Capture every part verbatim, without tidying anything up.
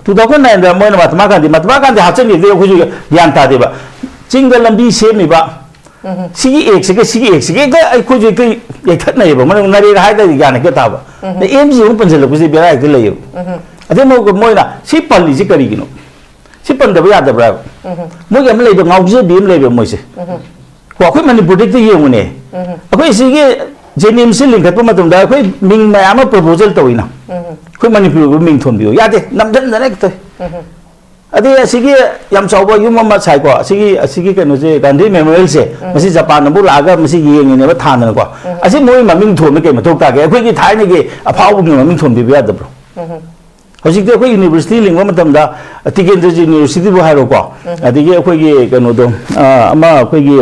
Two thousand ꯅꯥꯏꯟꯗ ꯃꯣꯏꯅ ꯃꯍꯥꯇꯃꯥ ꯒꯥꯟꯙꯤ, ꯃꯍꯥꯇꯃꯥ ꯒꯥꯟꯙꯤ ꯍꯥꯞꯆꯤꯟꯈꯤꯕꯗꯤ ꯑꯩꯈꯣꯏꯁꯨ ꯒ꯭ꯌꯥꯟ ꯇꯥꯗꯦꯕ꯫ ꯆꯤꯡꯗ ꯂꯝꯕꯤ ꯁꯦꯝꯃꯤꯕ, ꯎꯝ꯫ ꯁꯤꯒꯤ ꯑꯦꯛꯁꯤꯒ ꯁꯤꯒꯤ ꯑꯦꯛꯁꯤꯒ ꯍꯦꯛꯇ ꯑꯩꯈꯣꯏꯁꯨ ꯍꯦꯛꯇ ꯌꯩꯊꯠꯅꯩꯌꯦꯕ꯫ ꯃꯣꯏꯅ ꯅꯔꯦꯒꯥ ꯍꯥꯏꯗ꯭ꯔꯗꯤ ꯒ꯭ꯌꯥꯟ ꯍꯦꯛꯇ ꯇꯥꯕ꯫ ꯎꯝ꯫ ꯑꯗ ꯑꯦꯝ ꯖꯤ ꯑꯃꯨꯛ ꯄꯟꯁꯤꯜꯂꯛꯄꯁꯦ ꯕꯦꯔꯥ ꯍꯦꯛꯇ ꯂꯩꯌꯦꯕ꯫ ꯎꯝ꯫ ꯑꯗꯩ ꯑꯃꯨꯛ ꯃꯣꯏꯅ ꯁꯤ ꯄꯜꯂꯤꯁꯤ ꯀꯔꯤꯒꯤꯅꯣ? ꯁꯤ ꯄꯟꯗꯕ ꯌꯥꯗꯕ꯭ꯔꯥ? ꯎꯝ꯫ ꯃꯣꯏꯒꯤ ꯑꯃ ꯂꯩꯕ, ꯉꯥꯎꯖꯕꯤ ꯑꯃ ꯂꯩꯕ ꯃꯣꯏꯁꯦ꯫ ꯎꯝ꯫ ꯀꯣ, ꯑꯩꯈꯣꯏ ꯃꯅꯤꯄꯨꯔꯗ ꯍꯦꯛꯇ ꯌꯦꯡꯉꯨꯅꯦ꯫ ꯎꯝ꯫ ꯑꯩꯈꯣꯏ ꯁꯤꯒꯤ ꯖꯦꯅꯤꯝꯁꯁꯤ ꯂꯤꯡꯈꯠꯄ ꯃꯇꯝꯗ ꯑꯩꯈꯣꯏ ꯃꯤꯡ ꯃꯌꯥꯝ ꯑꯃ ꯄ꯭ꯔꯣꯄꯣꯖꯦꯜ ꯇꯧꯏꯅ꯫ ꯎꯝ꯫ ꯑꯩꯈꯣꯏ ꯃꯅꯤꯄꯨꯔꯒꯤ ꯃꯤꯡ ꯊꯣꯟꯕꯤꯌꯨ ꯌꯥꯗꯦ, ꯅꯝꯗꯅ ꯍꯦꯛꯇ꯫ ꯎꯝ꯫ ꯑꯗꯩ ꯑꯁꯤꯒꯤ ꯌꯥꯝ ꯆꯥꯎꯕ ꯌꯨꯝ ꯑꯃ ꯁꯥꯏꯀꯣ, ꯑꯁꯤꯒꯤ, ꯑꯁꯤꯒꯤ ꯀꯩꯅꯣꯁꯦ, ꯒꯥꯟꯙꯤ ꯃꯦꯃꯣꯔꯤꯌꯦꯜꯁꯦ, ꯎꯝ꯫ ꯃꯁꯤ ꯖꯄꯥꯟꯅ ꯑꯃꯨꯛ ꯂꯥꯛꯑꯒ ꯃꯁꯤ ꯌꯦꯡꯉꯤꯅꯦꯕ, ꯊꯥꯗꯅꯀꯣ꯫ ꯎꯝ꯫ ꯑꯁꯤ ꯃꯣꯏ ꯃꯃꯤꯡ ꯊꯣꯟꯕ ꯀꯩ ꯃꯊꯧ ꯇꯥꯒꯦ? ꯑꯩꯈꯣꯏꯒꯤ ꯊꯥꯏꯅꯒꯤ ꯑꯐꯥꯎꯕꯒꯤ ꯃꯃꯤꯡ ꯊꯣꯟꯕꯤꯕ ꯌꯥꯗꯕ꯭ꯔꯣ? ꯎꯝ꯫ ꯍꯧꯖꯤꯛꯇꯤ ꯑꯩꯈꯣꯏ ꯌꯨꯅꯤꯚꯔꯁꯤꯇꯤ ꯂꯤꯡꯕ ꯃꯇꯝꯗ, ꯇꯤꯀꯦꯟꯗ꯭ꯔꯖꯤꯠ ꯌꯨꯅꯤꯚꯔꯁꯤꯇꯤꯕꯨ ꯍꯥꯏꯔꯣꯀꯣ, ꯎꯝ꯫ ꯑꯗꯒꯤ ꯑꯩꯈꯣꯏꯒꯤ ꯀꯩꯅꯣꯗꯣ, ꯑ, ꯑꯃ ꯑꯩꯈꯣꯏꯒꯤ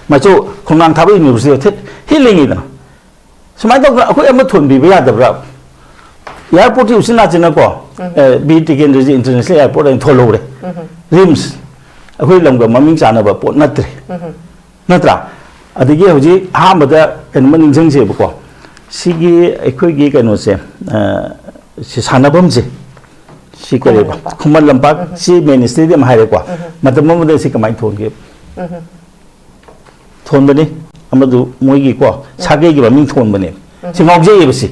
ꯃꯥꯏꯆꯧ ꯈꯣꯡꯅꯥꯡ ꯊꯥꯕ ꯌꯨꯅꯤꯚꯔꯁꯤꯇꯤ ꯍꯦꯛ ꯂꯤꯡꯉꯤꯗꯅ꯫ ꯁꯨꯃꯥꯏꯅ ꯇꯧꯗꯅ ꯑꯩꯈꯣꯏ ꯑꯃ ꯊꯣꯟꯕꯤꯕ ꯌꯥꯗꯕ꯭ꯔꯥ? ꯑꯦꯌꯥꯔꯄꯣꯔꯠꯀꯤ ꯎꯆꯤꯟ ꯅꯥꯆꯤꯟꯅꯀꯣ, ꯎꯝ꯫ ꯑꯦ, ꯕꯤꯔ ꯇꯤꯀꯦꯟꯗ꯭ꯔꯖꯤꯠ ꯏꯟꯇꯔꯅꯦꯁꯅꯦꯜ ꯑꯦꯌꯥꯔꯄꯣꯔꯠ ꯍꯥꯏꯅ ꯊꯣꯜꯍꯧꯔꯦ꯫ ꯎꯝ꯫ ꯔꯤꯝꯁ, ꯑꯩꯈꯣꯏ ꯂꯝꯒ ꯃꯃꯤꯡ ꯆꯥꯟꯅꯕ ꯄꯣꯠ ꯅꯠꯇ꯭ꯔꯦ꯫ ꯎꯝ꯫ ꯅꯠꯇ꯭ꯔꯥ? ꯑꯗꯒꯤ ꯍꯧꯖꯤꯛ ꯑꯍꯥꯟꯕꯗ ꯀꯩꯅꯣꯝꯃ ꯅꯤꯡꯁꯤꯡꯁꯦꯕꯀꯣ, ꯁꯤꯒꯤ ꯑꯩꯈꯣꯏꯒꯤ ꯀꯩꯅꯣꯁꯦ, ꯑ, ꯁꯤ ꯁꯥꯟꯅꯐꯝꯁꯦ, ꯁꯤ ꯀꯔꯤꯕ? ꯈꯨꯃꯟ ꯂꯝꯄꯥꯛ꯫ ꯈꯨꯃꯟ ꯂꯝꯄꯥꯛ, ꯎꯝ꯫ ꯁꯤ ꯃꯦꯟ ꯁ꯭ꯇꯦꯗꯤꯌꯝ ꯍꯥꯏꯔꯦꯀꯣ꯫ ꯎꯝ꯫ ꯃꯇꯝ ꯑꯃꯗ ꯁꯤ ꯀꯃꯥꯏꯅ ꯊꯣꯟꯒꯦ? ꯎꯝ꯫ ꯊꯣꯟꯕꯅꯤ꯫ ꯑꯃꯗꯨ ꯃꯣꯏꯒꯤꯀꯣ, ꯎꯝ꯫ ꯁꯥꯒꯩꯒꯤ ꯃꯃꯤꯡ ꯊꯣꯟꯕꯅꯦ꯫ ꯎꯝ꯫ ꯁꯤ ꯉꯥꯎꯖꯩꯌꯦꯕ ꯁꯤ꯫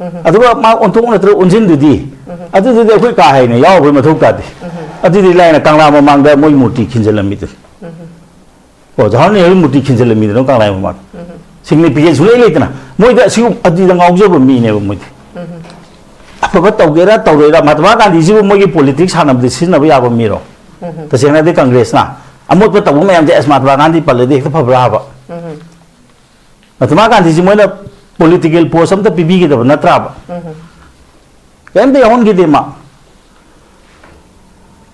ꯎꯝ꯫ ꯑꯗꯨꯒ ꯃꯥ ꯑꯣꯟꯊꯣꯛ ꯅꯠꯇ꯭ꯔꯒ ꯑꯣꯟꯁꯤꯟꯗꯨꯗꯤ, ꯎꯝ꯫ ꯑꯗꯨꯗꯨꯗꯤ ꯑꯩꯈꯣꯏ ꯀꯥ ꯍꯦꯟꯅ ꯌꯥꯎꯔꯨꯕꯩ ꯃꯊꯧ ꯇꯥꯗꯦ꯫ ꯎꯝ꯫ ꯑꯗꯨꯗꯤ ꯂꯥꯏꯅ ꯀꯪꯂꯥ ꯃꯃꯥꯡꯗ ꯃꯣꯏ ꯃꯨꯔꯇꯤ ꯈꯤꯟꯖꯤꯜꯂꯝꯃꯤꯗꯨꯅꯤ꯫ ꯎꯝ꯫ ꯀꯣ, ꯖꯋꯥꯍꯔꯂꯥꯜ ꯅꯦꯍꯔꯨ ꯃꯨꯔꯇꯤ ꯈꯤꯟꯖꯤꯜꯂꯝꯃꯤꯗꯅ ꯀꯪꯂꯥ ꯃꯃꯥꯡꯗ꯫ ꯎꯝ꯫ ꯁꯤꯒꯅꯤꯐꯤꯀꯦꯟꯁ ꯁꯨꯡꯂꯩ ꯂꯩꯇꯅ ꯃꯣꯏꯗ ꯑꯁꯤꯒꯨꯝ-, ꯑꯗꯨꯗ ꯉꯥꯎꯖꯕ ꯃꯤꯅꯦꯕ ꯃꯣꯏꯗꯤ꯫ ꯎꯝ꯫ ꯑꯐꯕ ꯇꯧꯒꯦꯔꯥ ꯇꯧꯔꯣꯏꯔꯥ, ꯃꯍꯥꯇꯃꯥ ꯒꯥꯟꯙꯤꯁꯤꯕꯨ ꯃꯣꯏꯒꯤ ꯄꯣꯂꯤꯇꯤꯛꯁ ꯁꯥꯟꯅꯕꯗ ꯁꯤꯖꯤꯟꯅꯕ ꯌꯥꯕ ꯃꯤꯔꯣ? ꯎꯝ꯫ ꯇꯁꯦꯡꯅꯗꯤ ꯀꯪꯒ꯭ꯔꯦꯁꯅ ꯑꯃꯣꯠꯄ ꯇꯧꯕ ꯃꯌꯥꯝꯁꯦ ꯑꯁ ꯃꯍꯥꯇꯃꯥ ꯒꯥꯟꯙꯤ ꯄꯜꯂꯗꯤ ꯍꯦꯛꯇ ꯐꯕ꯭ꯔꯥ ꯍꯥꯏꯕ? ꯎꯝ꯫ ꯃꯍꯥꯇꯃꯥ ꯒꯥꯟꯙꯤꯁꯤ ꯃꯣꯏꯅ ꯄꯣꯂꯤꯇꯤꯀꯦꯜ ꯄꯣꯁ ꯑꯝꯇ ꯄꯤꯕꯤꯒꯗꯕ ꯅꯠꯇ꯭ꯔꯥꯕ? ꯎꯝ꯫ ꯀꯔꯤꯝꯇ ꯌꯥꯎꯍꯟꯈꯤꯗꯦ ꯃꯥ꯫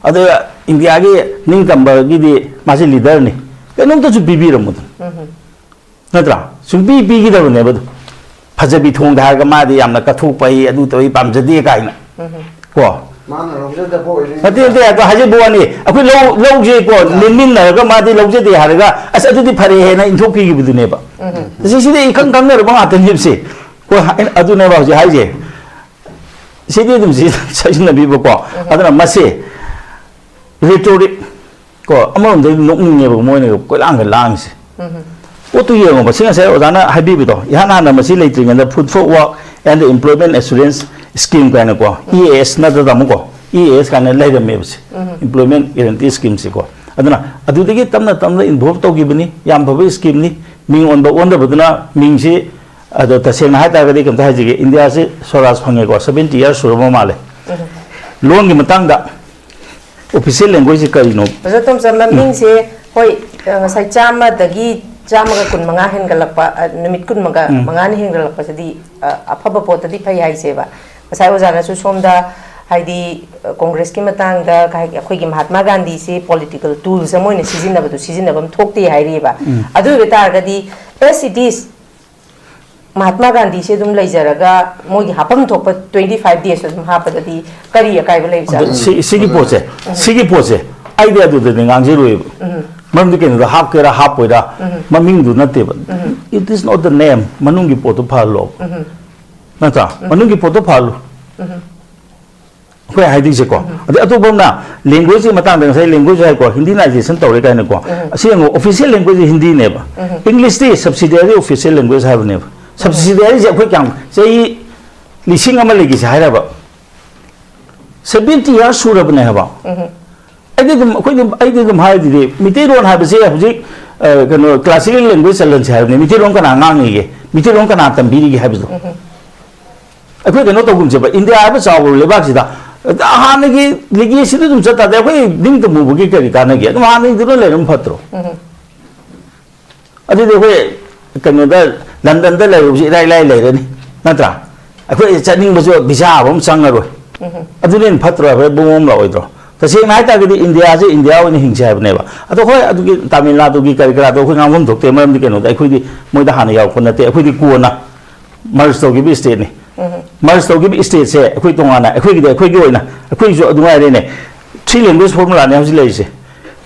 ꯑꯗ ꯏꯟꯗꯤꯌꯥꯒꯤ ꯅꯤꯡꯇꯝꯕꯒꯤꯗꯤ ꯃꯥꯁꯤ ꯂꯤꯗꯔꯅꯤ, ꯀꯩꯅꯣꯝꯇꯁꯨ ꯄꯤꯕꯤꯔꯝꯃꯨꯗꯅ꯫ ꯎꯝ꯫ ꯅꯠꯇ꯭ꯔꯥ? ꯁꯨꯡꯄꯤ ꯄꯤꯈꯤꯗꯕꯅꯦꯕ ꯑꯗꯨ꯫ ꯐꯖꯕꯤ ꯊꯣꯡꯗ ꯍꯥꯏꯔꯒ ꯃꯥꯗꯤ ꯌꯥꯝꯅ ꯀꯠꯊꯣꯛꯄ ꯍꯩ, ꯑꯗꯨ ꯇꯧꯏ, ꯄꯥꯝꯖꯗꯦ ꯀꯥꯏꯅ꯫ ꯎꯝ꯫ ꯀꯣ? ꯃꯥꯅ ꯂꯧꯖꯗꯕ ꯑꯣꯏꯔꯤꯅꯤ꯫ ꯅꯠꯇꯦ, ꯅꯠꯇꯦ, ꯑꯗꯣ ꯍꯥꯏꯖꯕ ꯋꯥꯅꯤ꯫ ꯑꯩꯈꯣꯏ ꯂꯧ, ꯂꯧꯁꯦ ꯀꯣ, ꯂꯦꯟꯃꯤꯟꯅꯔꯒ ꯃꯥꯗꯤ ꯂꯧꯖꯗꯦ ꯍꯥꯏꯔꯒ, "ꯑꯁ, ꯑꯗꯨꯗꯤ ꯐꯔꯦ" ꯍꯥꯏꯅ ꯏꯟꯊꯣꯛꯄꯤꯈꯤꯕꯗꯨꯅꯦꯕ꯫ ꯎꯝ꯫ ꯑꯁꯤꯁꯤꯗꯤ ꯏꯈꯪ ꯈꯪꯅꯔꯕ ꯉꯥꯛꯇꯅꯦꯕꯁꯦ꯫ ꯀꯣ, ꯑꯗꯨꯅꯦꯕ ꯍꯧꯖꯤꯛ ꯍꯥꯏꯁꯦ꯫ ꯁꯤꯗꯤ ꯑꯗꯨꯝ ꯁꯤ ꯁꯤꯖꯤꯟꯅꯕꯤꯕꯀꯣ꯫ ꯑꯗꯨꯅ ꯃꯁꯤ rhetoric ꯀꯣ, ꯑꯃꯔꯣꯝꯗ ꯅꯣꯛꯅꯤꯡꯉꯦꯕ ꯃꯣꯏꯅ ꯀꯣꯏꯂꯥꯡꯒ ꯂꯥꯡꯉꯤꯁꯦ꯫ ꯄꯣꯠꯇꯨ ꯌꯦꯡꯉꯣꯕ, ꯁꯤ ꯉꯁꯥꯏ ꯑꯣꯖꯥꯅ ꯍꯥꯏꯕꯤꯕꯗꯣ, ꯏꯍꯥꯟ ꯍꯥꯟꯅ ꯃꯁꯤ ꯂꯩꯇ꯭ꯔꯤꯉꯩꯗ Food for Work and Employment Assurance Scheme ꯀꯥꯏꯅꯀꯣ, E A S ꯅꯠꯇ꯭ꯔ ꯇꯥꯃꯣꯀꯣ, E A S ꯀꯥꯏꯅ ꯂꯩꯔꯝꯃꯦꯕꯁꯦ, Employment Guarantee Scheme ꯁꯦ ꯀꯣ꯫ ꯑꯗꯨꯅ ꯑꯗꯨꯗꯒꯤ ꯇꯞꯅ ꯇꯞꯅ involve ꯇꯧꯈꯤꯕꯅꯤ, ꯌꯥꯝ ꯐꯕ scheme ꯅꯤ꯫ ꯃꯤꯡ ꯑꯣꯟꯕ ꯑꯣꯟꯗꯕꯗꯨꯅ ꯃꯤꯡꯁꯤ, ꯑꯗꯣ ꯇꯁꯦꯡꯅ ꯍꯥꯏꯇꯥꯔꯒꯗꯤ ꯀꯩꯝꯇ ꯍꯥꯏꯖꯒꯦ, ꯏꯟꯗꯤꯌꯥꯁꯤ ꯁ꯭ꯋꯔꯥꯖ ꯐꯪꯉꯦꯀꯣ, seventy years ꯁꯨꯔꯕ ꯃꯥꯜꯂꯦ꯫ ꯂꯣꯟꯒꯤ ꯃꯇꯥꯡꯗ official language ꯁꯤ ꯀꯔꯤꯅꯣ? ꯑꯣꯖꯥ ꯇꯣꯝꯆꯥ, ꯃꯃꯤꯡꯁꯦ, ꯍꯣꯏ, ꯑ, ꯉꯁꯥꯏ ꯆꯥꯝꯃꯗꯒꯤ ꯆꯥꯝꯃꯒ ꯀꯨꯟꯃꯉꯥ ꯍꯦꯟꯒꯠꯂꯛꯄ, ꯑ, ꯅꯨꯃꯤꯠ ꯀꯨꯟꯃꯉꯥ, ꯎꯝ꯫ ꯃꯉꯥꯅꯤ ꯍꯦꯟꯒꯠꯂꯛꯄꯁꯤꯗꯤ, ꯑ, ꯑꯐꯕ ꯄꯣꯠꯇꯗꯤ ꯐꯩ ꯍꯥꯏꯁꯦꯕ꯫ ꯉꯁꯥꯏ ꯑꯣꯖꯥꯅꯁꯨ ꯁꯣꯝꯗ, ꯍꯥꯏꯗꯤ, ꯑ, ꯀꯣꯡꯒ꯭ꯔꯦꯁꯀꯤ ꯃꯇꯥꯡꯗ ꯀꯩ ꯍꯥꯏ-, ꯑꯩꯈꯣꯏꯒꯤ ꯃꯍꯥꯠꯃꯥ ꯒꯥꯟꯙꯤꯁꯤ political tools ꯑꯃ ꯑꯣꯏꯅ ꯁꯤꯖꯤꯟꯅꯕꯗꯨ ꯁꯤꯖꯤꯟꯅꯐꯝ ꯊꯣꯛꯇꯦ ꯍꯥꯏꯔꯤꯕ꯫ ꯎꯝ꯫ ꯑꯗꯨ ꯑꯣꯏꯕ ꯇꯥꯔꯒꯗꯤ, as it is, ꯃꯍꯥꯠꯃꯥ ꯒꯥꯟꯙꯤꯁꯦ ꯑꯗꯨꯝ ꯂꯩꯖꯔꯒ ꯃꯣꯏꯒꯤ ꯍꯥꯞꯐꯝ ꯊꯣꯛꯄ twenty five days ꯑꯗꯨꯝ ꯍꯥꯞꯄꯗꯗꯤ ꯀꯔꯤ ꯑꯀꯥꯏꯕ ꯑꯗꯣ ꯂꯩꯕꯖꯥꯠꯅꯣ? ꯁꯤ-, ꯁꯤꯒꯤ ꯄꯣꯠꯁꯦ, ꯁꯤꯒꯤ ꯄꯣꯠꯁꯦ ꯑꯩꯗꯤ ꯑꯗꯨꯗꯗꯤ ꯉꯥꯡꯖꯔꯣꯏꯕ꯫ ꯃꯔꯝꯗꯤ ꯀꯩꯅꯣꯗ ꯍꯥꯞꯀꯦꯔꯥ ꯍꯥꯞꯄꯣꯏꯔꯥ, ꯃꯃꯤꯡꯗꯨ ꯅꯠꯇꯦꯕ꯫ It is not the name, ꯃꯅꯨꯡꯒꯤ ꯄꯣꯠꯇꯣ ꯐꯍꯜꯂꯣ꯫ ꯅꯠꯇ꯭ꯔꯥ? ꯃꯅꯨꯡꯒꯤ ꯄꯣꯠꯇꯣ ꯐꯍꯜꯂꯨ꯫ ꯑꯩꯈꯣꯏ ꯍꯥꯏꯗꯣꯏꯁꯦꯀꯣ꯫ ꯑꯗꯩ ꯑꯇꯣꯞꯄ ꯑꯃꯅ language ꯀꯤ ꯃꯇꯥꯡꯗ, ꯉꯁꯥꯏ language ꯍꯥꯏꯀꯣ, Hindinization ꯇꯧꯔꯦ ꯀꯥꯏꯅꯀꯣ꯫ ꯑꯁꯤ ꯌꯦꯡꯉꯣ, official language ꯍꯤꯟꯗꯤꯅꯦꯕ꯫ English T subsidiary official language ꯍꯥꯏꯕꯅꯦꯕ꯫ Subsidiary ꯁꯦ ꯑꯩꯈꯣꯏ ꯀꯌꯥꯝ, ꯆꯍꯤ ꯂꯤꯁꯤꯡ ꯑꯃ ꯂꯩꯈꯤꯁꯦ ꯍꯥꯏꯔꯕ? Seventy years ꯁꯨꯔꯕꯅꯦ ꯍꯥꯏꯕ꯫ ꯑꯩꯗꯤ ꯑꯗꯨꯝ, ꯑꯩꯈꯣꯏꯗꯤ, ꯑꯩꯗꯤ ꯑꯗꯨꯝ ꯍꯥꯏꯗꯨꯗꯤ, ꯃꯤꯇꯩꯂꯣꯟ ꯍꯥꯏꯕꯁꯦ ꯍꯧꯖꯤꯛ, ꯑ, ꯀꯩꯅꯣ, classical language ꯆꯜꯍꯟꯁꯦ ꯍꯥꯏꯕꯅꯦ꯫ ꯃꯤꯇꯩꯂꯣꯟ ꯀꯅꯥ ꯉꯥꯡꯉꯤꯒꯦ? ꯃꯤꯇꯩꯂꯣꯟ ꯀꯅꯥ ꯇꯝꯕꯤꯔꯤꯒꯦ ꯍꯥꯏꯕꯗꯣ꯫ ꯑꯩꯈꯣꯏ ꯀꯩꯅꯣ ꯇꯧꯒꯨꯝꯁꯦꯕ, ꯏꯟꯗꯤꯌꯥ ꯍꯥꯏꯕ ꯆꯥꯎꯕ ꯂꯩꯕꯥꯛꯁꯤꯗ ꯍꯥꯟꯅꯒꯤ legacy ꯗꯨ ꯑꯗꯨꯝ ꯆꯠ ꯇꯥꯔꯗꯤ ꯑꯩꯈꯣꯏ ꯅꯤꯡꯇꯝꯃꯨꯕꯒꯤ ꯀꯔꯤ ꯀꯥꯟꯅꯒꯦ? ꯑꯗꯨꯝ ꯍꯥꯟꯅꯒꯤꯗꯨꯅ ꯂꯩꯔꯝ ꯐꯠꯇ꯭ꯔꯣ? ꯑꯗꯨꯗꯤ ꯑꯩꯈꯣꯏ ꯀꯩꯅꯣꯗ, ꯂꯟꯗꯟꯗ ꯂꯩꯔꯨꯕꯁꯤ ꯏꯔꯥꯏ ꯂꯥꯏ ꯂꯩꯔꯅꯤ, ꯅꯠꯇ꯭ꯔꯥ? ꯑꯩꯈꯣꯏ ꯆꯠꯅꯤꯡꯕꯁꯨ visa ꯑꯃ ꯆꯪꯉꯔꯣꯏ꯫ ꯑꯗꯨꯅ ꯍꯦꯟꯅ ꯐꯠꯇ꯭ꯔꯣ ꯍꯥꯏꯕ? ꯕꯣꯝ ꯑꯃ ꯂꯥꯛꯑꯣꯏꯗ꯭ꯔꯣ? ꯇꯁꯦꯡꯅ ꯍꯥꯏꯇꯥꯔꯒꯗꯤ ꯏꯟꯗꯤꯌꯥꯁꯦ ꯏꯟꯗꯤꯌꯥ ꯑꯣꯏꯅ ꯍꯤꯡꯁꯦ ꯍꯥꯏꯕꯅꯦꯕ꯫ ꯑꯗꯣ ꯍꯣꯏ, ꯑꯗꯨꯒꯤ ꯇꯥꯃꯤꯜ ꯅꯥꯗꯨꯒꯤ ꯀꯔꯤ ꯀꯔꯥꯗꯣ ꯑꯩꯈꯣꯏ ꯉꯥꯡꯐꯝ ꯊꯣꯛꯇꯦ, ꯃꯔꯝꯗꯤ ꯀꯩꯅꯣꯗ ꯑꯩꯈꯣꯏꯗꯤ ꯃꯣꯏꯗ ꯍꯥꯟꯅ ꯌꯥꯎꯔꯛꯄ ꯅꯠꯇꯦ, ꯑꯩꯈꯣꯏꯗꯤ ꯀꯣꯟꯅ merge ꯇꯧꯈꯤꯕ state ꯅꯤ꯫ Merge ꯇꯧꯈꯤꯕ state ꯁꯦ ꯑꯩꯈꯣꯏ ꯇꯣꯉꯥꯟꯅ, ꯑꯩꯈꯣꯏꯒꯤꯗꯤ ꯑꯩꯈꯣꯏꯒꯤ ꯑꯣꯏꯅ, ꯑꯩꯈꯣꯏꯁꯨ ꯑꯗꯨ ꯉꯥꯏꯔꯦꯅꯦ꯫ Three language formula ꯅꯦ ꯍꯧꯖꯤꯛ ꯂꯩꯔꯤꯁꯦ꯫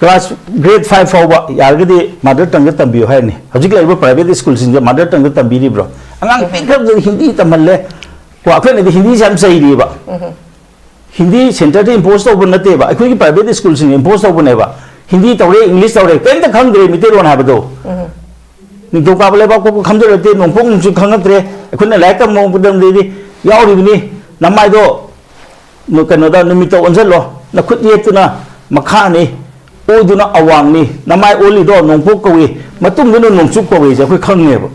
Class grade five ꯐꯥꯎꯕ ꯌꯥꯔꯒꯗꯤ mother tongue ꯗ ꯇꯝꯕꯤꯌꯨ ꯍꯥꯏꯔꯅꯤ꯫ ꯍꯧꯖꯤꯛ ꯂꯩꯔꯤꯕ private school ꯁꯤꯡꯁꯦ mother tongue ꯗ ꯇꯝꯕꯤꯔꯤꯕ꯭ꯔꯣ? ꯑꯉꯥꯡ ꯄꯤꯛꯈ꯭ꯔꯕꯗ ꯍꯤꯟꯗꯤ ꯇꯝꯍꯜꯂꯦ꯫ ꯀꯣ, ꯑꯩꯈꯣꯏꯅꯗꯤ ꯍꯤꯟꯗꯤꯁꯦ ꯌꯥꯝ ꯆꯩꯔꯤꯕ꯫ ꯍꯤꯟꯗꯤ ꯁꯦꯟꯇꯔꯗ ꯏꯝꯄꯣꯁ ꯇꯧꯕ ꯅꯠꯇꯦꯕ, ꯑꯩꯈꯣꯏꯒꯤ ꯄ꯭ꯔꯥꯏꯚꯦꯠ ꯁ꯭ꯀꯨꯜꯁꯤꯡꯅ ꯏꯝꯄꯣꯁ ꯇꯧꯕꯅꯦꯕ꯫ ꯍꯤꯟꯗꯤ ꯇꯧꯔꯦ, ꯏꯪꯂꯤꯁ ꯇꯧꯔꯦ, ꯀꯔꯤꯝꯇ ꯈꯪꯗ꯭ꯔꯦ ꯃꯤꯇꯩꯂꯣꯟ ꯍꯥꯏꯕꯗꯣ꯫ ꯅꯤꯡꯊꯧꯀꯥꯕ ꯂꯩꯕꯥꯛ ꯄꯣꯛꯄ ꯈꯪꯖꯔꯛꯇꯦ, ꯅꯣꯡꯄꯣꯛ ꯅꯨꯡꯁꯨ ꯈꯪꯉꯛꯇ꯭ꯔꯦ꯫ ꯑꯩꯈꯣꯏꯅ ꯂꯥꯏꯔꯤꯛ ꯇꯝꯕ ꯃꯇꯝꯗꯗꯤ ꯌꯥꯎꯔꯤꯕꯅꯤ, ꯅꯃꯥꯏꯗꯣ ꯀꯩꯅꯣꯗ ꯅꯨꯃꯤꯠꯇ ꯑꯣꯟꯁꯤꯜꯂꯣ, ꯅꯈꯨꯠ ꯌꯦꯠꯇꯨꯅ ꯃꯈꯥꯅꯤ, ꯑꯣꯏꯗꯨꯅ ꯑꯋꯥꯡꯅꯤ, ꯅꯃꯥꯏ ꯑꯣꯜꯂꯤꯗꯣ ꯅꯣꯡꯄꯣꯛ ꯀꯧꯏ, ꯃꯇꯨꯡꯗꯨꯅ ꯅꯣꯡꯆꯨꯞ ꯀꯧꯏꯁꯦ ꯑꯩꯈꯣꯏ ꯈꯪꯉꯦꯕ꯫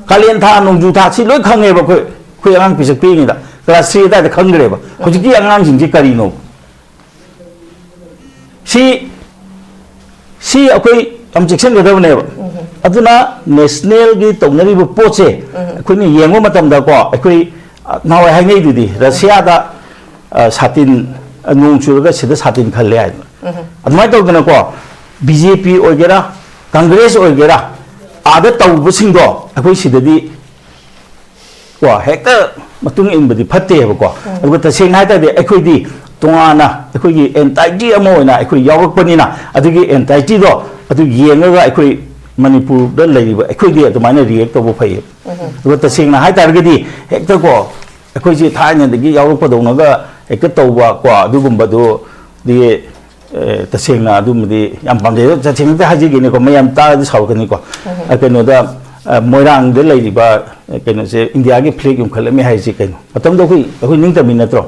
ꯀꯥꯂꯦꯟ ꯊꯥ, ꯅꯣꯡꯖꯨ ꯊꯥ, ꯁꯤ ꯂꯣꯏ ꯈꯪꯉꯦꯕ ꯑꯩꯈꯣꯏ, ꯑꯩꯈꯣꯏ ꯑꯉꯥꯡ ꯄꯤꯁꯛ ꯄꯤꯛꯏꯉꯩꯗ, ꯀ꯭ꯂꯥꯁ ꯊ꯭ꯔꯤ ꯑꯗꯨꯋꯥꯏꯗ ꯈꯪꯈ꯭ꯔꯦꯕ꯫ ꯍꯧꯖꯤꯛꯀꯤ ꯑꯉꯥꯡꯁꯤꯡꯁꯤ ꯀꯔꯤꯅꯣ? ꯁꯤ, ꯁꯤ ꯑꯩꯈꯣꯏ ꯌꯥꯝ ꯆꯦꯛꯁꯤꯟꯒꯗꯕꯅꯦꯕ꯫ ꯑꯗꯨꯅ ꯅꯦꯁꯅꯦꯜꯒꯤ ꯇꯧꯅꯔꯤꯕ ꯄꯣꯠꯁꯦ ꯑꯩꯈꯣꯏꯅ ꯌꯦꯡꯕ ꯃꯇꯝꯗꯀꯣ, ꯑꯩꯈꯣꯏ, ꯑ, ꯅꯍꯥꯟꯋꯥꯏ ꯍꯥꯏꯅꯩꯗꯨꯗꯤ, ꯔꯁꯤꯌꯥꯗ, ꯑ, ꯁꯥꯇꯤꯟ, ꯑ, ꯅꯣꯡ ꯆꯨꯔꯒ ꯁꯤꯗ ꯁꯥꯇꯤꯟ ꯈꯜꯂꯦ ꯍꯥꯏꯗꯅ꯫ ꯑꯗꯨꯃꯥꯏꯅ ꯇꯧꯗꯅꯀꯣ, ꯕꯤ ꯖꯦ ꯄꯤ ꯑꯣꯏꯒꯦꯔꯥ, ꯀꯪꯒ꯭ꯔꯦꯁ ꯑꯣꯏꯒꯦꯔꯥ, ꯑꯥꯗ ꯇꯧꯕꯁꯤꯡꯗꯣ ꯑꯩꯈꯣꯏ ꯁꯤꯗꯗꯤ ꯀꯣ, ꯍꯦꯛꯇ ꯃꯇꯨꯡ ꯏꯟꯕꯗꯤ ꯐꯠꯇꯦꯕꯀꯣ꯫ ꯑꯗꯨꯒ ꯇꯁꯦꯡꯅ ꯍꯥꯏ ꯇꯥꯔꯗꯤ ꯑꯩꯈꯣꯏꯗꯤ ꯇꯣꯉꯥꯟꯅ ꯑꯩꯈꯣꯏꯒꯤ ꯑꯦꯟꯇꯥꯏꯇꯤ ꯑꯃ ꯑꯣꯏꯅ ꯑꯩꯈꯣꯏ ꯌꯥꯎꯔꯛꯄꯅꯤꯅ, ꯑꯗꯨꯒꯤ ꯑꯦꯟꯇꯥꯏꯇꯤꯗꯣ ꯑꯗꯨ ꯌꯦꯡꯉꯒ ꯑꯩꯈꯣꯏ ꯃꯅꯤꯄꯨꯔꯗ ꯂꯩꯔꯤꯕ ꯑꯩꯈꯣꯏꯗꯤ ꯑꯗꯨꯃꯥꯏꯅ ꯔꯤꯌꯦꯛ ꯇꯧꯕ ꯐꯩꯌꯦ꯫ ꯑꯗꯨꯒ ꯇꯁꯦꯡꯅ ꯍꯥꯏ ꯇꯥꯔꯒꯗꯤ ꯍꯦꯛꯇ ꯀꯣ, ꯑꯩꯈꯣꯏꯁꯦ ꯊꯥꯏꯅꯗꯒꯤ ꯌꯥꯎꯔꯛꯄꯗꯧꯅꯒ ꯍꯦꯛꯇ ꯇꯧꯕ ꯀꯣ, ꯑꯗꯨꯒꯨꯝꯕꯗꯨꯗꯤ ꯑꯦ, ꯇꯁꯦꯡꯅ ꯑꯗꯨꯃꯗꯤ ꯌꯥꯝ ꯄꯥꯝꯖꯩ꯫ ꯑꯗꯣ ꯇꯁꯦꯡꯅ ꯍꯦꯛꯇ ꯍꯥꯏꯖꯒꯦꯅꯦꯀꯣ, ꯃꯌꯥꯝ ꯇꯥꯔꯗꯤ ꯁꯥꯎꯔꯛꯀꯅꯤꯀꯣ꯫ ꯑ, ꯀꯩꯅꯣꯗ, ꯑ, ꯃꯣꯏꯔꯥꯡꯗ ꯂꯩꯔꯤꯕ, ꯑ, ꯀꯩꯅꯣꯁꯦ, ꯏꯟꯗꯤꯌꯥꯒꯤ ꯐ꯭ꯂꯦꯒ ꯌꯨꯡꯈꯠꯂꯝꯃꯤ ꯍꯥꯏꯁꯦ ꯀꯩꯅꯣ? ꯃꯇꯝꯗ ꯑꯩꯈꯣꯏ, ꯑꯩꯈꯣꯏ ꯅꯤꯡꯇꯝꯃꯤ ꯅꯠꯇ꯭ꯔꯣ?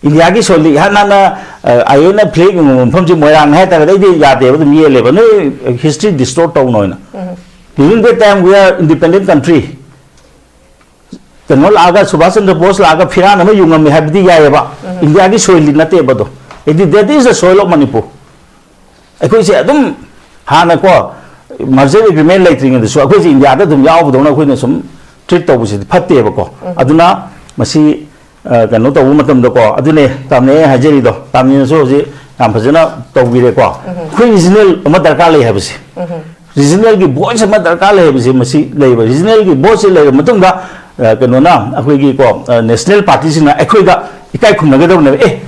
ꯏꯟꯗꯤꯌꯥꯒꯤ ꯁꯣꯏꯜꯗ ꯏꯍꯥꯟ ꯍꯥꯟꯅ, ꯑ, ꯑꯥꯏ ꯑꯦꯟꯅ ꯐ꯭ꯂꯦꯒ ꯌꯨꯡꯕ ꯃꯐꯝꯁꯦ ꯃꯣꯏꯔꯥꯡꯅꯦ ꯍꯥꯏ ꯇꯥꯔꯒꯗꯤ ꯑꯩꯗꯤ ꯌꯥꯗꯦꯕ, ꯑꯗꯨꯝ ꯌꯦꯜꯂꯦꯕ꯫ ꯅꯣꯏ ꯍꯤꯁꯇ꯭ꯔꯤ ꯗꯤꯁꯇꯣꯔꯠ ꯇꯧꯅꯣ ꯍꯥꯏꯅ꯫ During that time we are independent country. ꯀꯩꯅꯣ ꯂꯥꯛꯑꯒ, ꯁꯨꯚꯥꯁ ꯆꯟꯗ꯭ꯔ ꯕꯣꯁ ꯂꯥꯛꯑꯒ ꯐꯤꯔꯥꯟ ꯑꯃ ꯌꯨꯡꯉꯝꯃꯦ ꯍꯥꯏꯕꯗꯤ ꯌꯥꯏꯑꯕ꯫ ꯏꯟꯗꯤꯌꯥꯒꯤ ꯁꯣꯏꯜꯗꯤ ꯅꯠꯇꯦꯕ ꯑꯗꯣ꯫ It is, that is the soil of Manipur. ꯑꯩꯈꯣꯏꯁꯦ ꯑꯗꯨꯝ ꯍꯥꯟꯅꯀꯣ, ꯃꯔꯖꯔ ꯑꯦꯒ꯭ꯔꯤꯃꯦꯟ ꯂꯩꯇ꯭ꯔꯤꯉꯩꯗꯁꯨ ꯑꯩꯈꯣꯏꯁꯦ ꯏꯟꯗꯤꯌꯥꯗ ꯑꯗꯨꯝ ꯌꯥꯎꯕꯗꯧꯅ ꯑꯩꯈꯣꯏꯅ ꯁꯨꯝ ꯇ꯭ꯔꯤꯠ ꯇꯧꯕꯁꯤꯗꯤ ꯐꯠꯇꯦꯕꯀꯣ꯫ ꯑꯗꯨꯅ ꯃꯁꯤ, ꯑ, ꯀꯩꯅꯣ ꯇꯧꯕ ꯃꯇꯝꯗꯀꯣ, ꯑꯗꯨꯅꯦ ꯇꯥꯝꯅꯦ ꯑꯩ ꯍꯥꯏꯖꯔꯤꯗꯣ, ꯇꯥꯝꯅꯦꯅꯁꯨ ꯍꯧꯖꯤꯛ ꯌꯥꯝ ꯐꯖꯅ ꯇꯧꯕꯤꯔꯦꯀꯣ꯫ ꯑꯩꯈꯣꯏ ꯔꯤꯖꯅꯦꯜ ꯑꯃ ꯗꯔꯀꯥꯔ ꯂꯩ ꯍꯥꯏꯕꯁꯦ꯫ ꯔꯤꯖꯅꯦꯜꯒꯤ ꯚꯣꯏꯁ ꯑꯃ ꯗꯔꯀꯥꯔ ꯂꯩ ꯍꯥꯏꯕꯁꯦ ꯃꯁꯤ ꯂꯩꯕ꯫ ꯔꯤꯖꯅꯦꯜꯒꯤ ꯚꯣꯏꯁꯁꯦ ꯂꯩꯔꯕ ꯃꯇꯨꯡꯗ, ꯑ, ꯀꯩꯅꯣꯅ, ꯑꯩꯈꯣꯏꯒꯤ ꯀꯣ, ꯑ, ꯅꯦꯁꯅꯦꯜ ꯄꯥꯔꯇꯤꯁꯤꯡꯅ ꯑꯩꯈꯣꯏꯗ ꯏꯀꯥꯏ ꯈꯨꯝꯅꯒꯗꯕꯅꯦꯕ꯫ ꯑꯦ,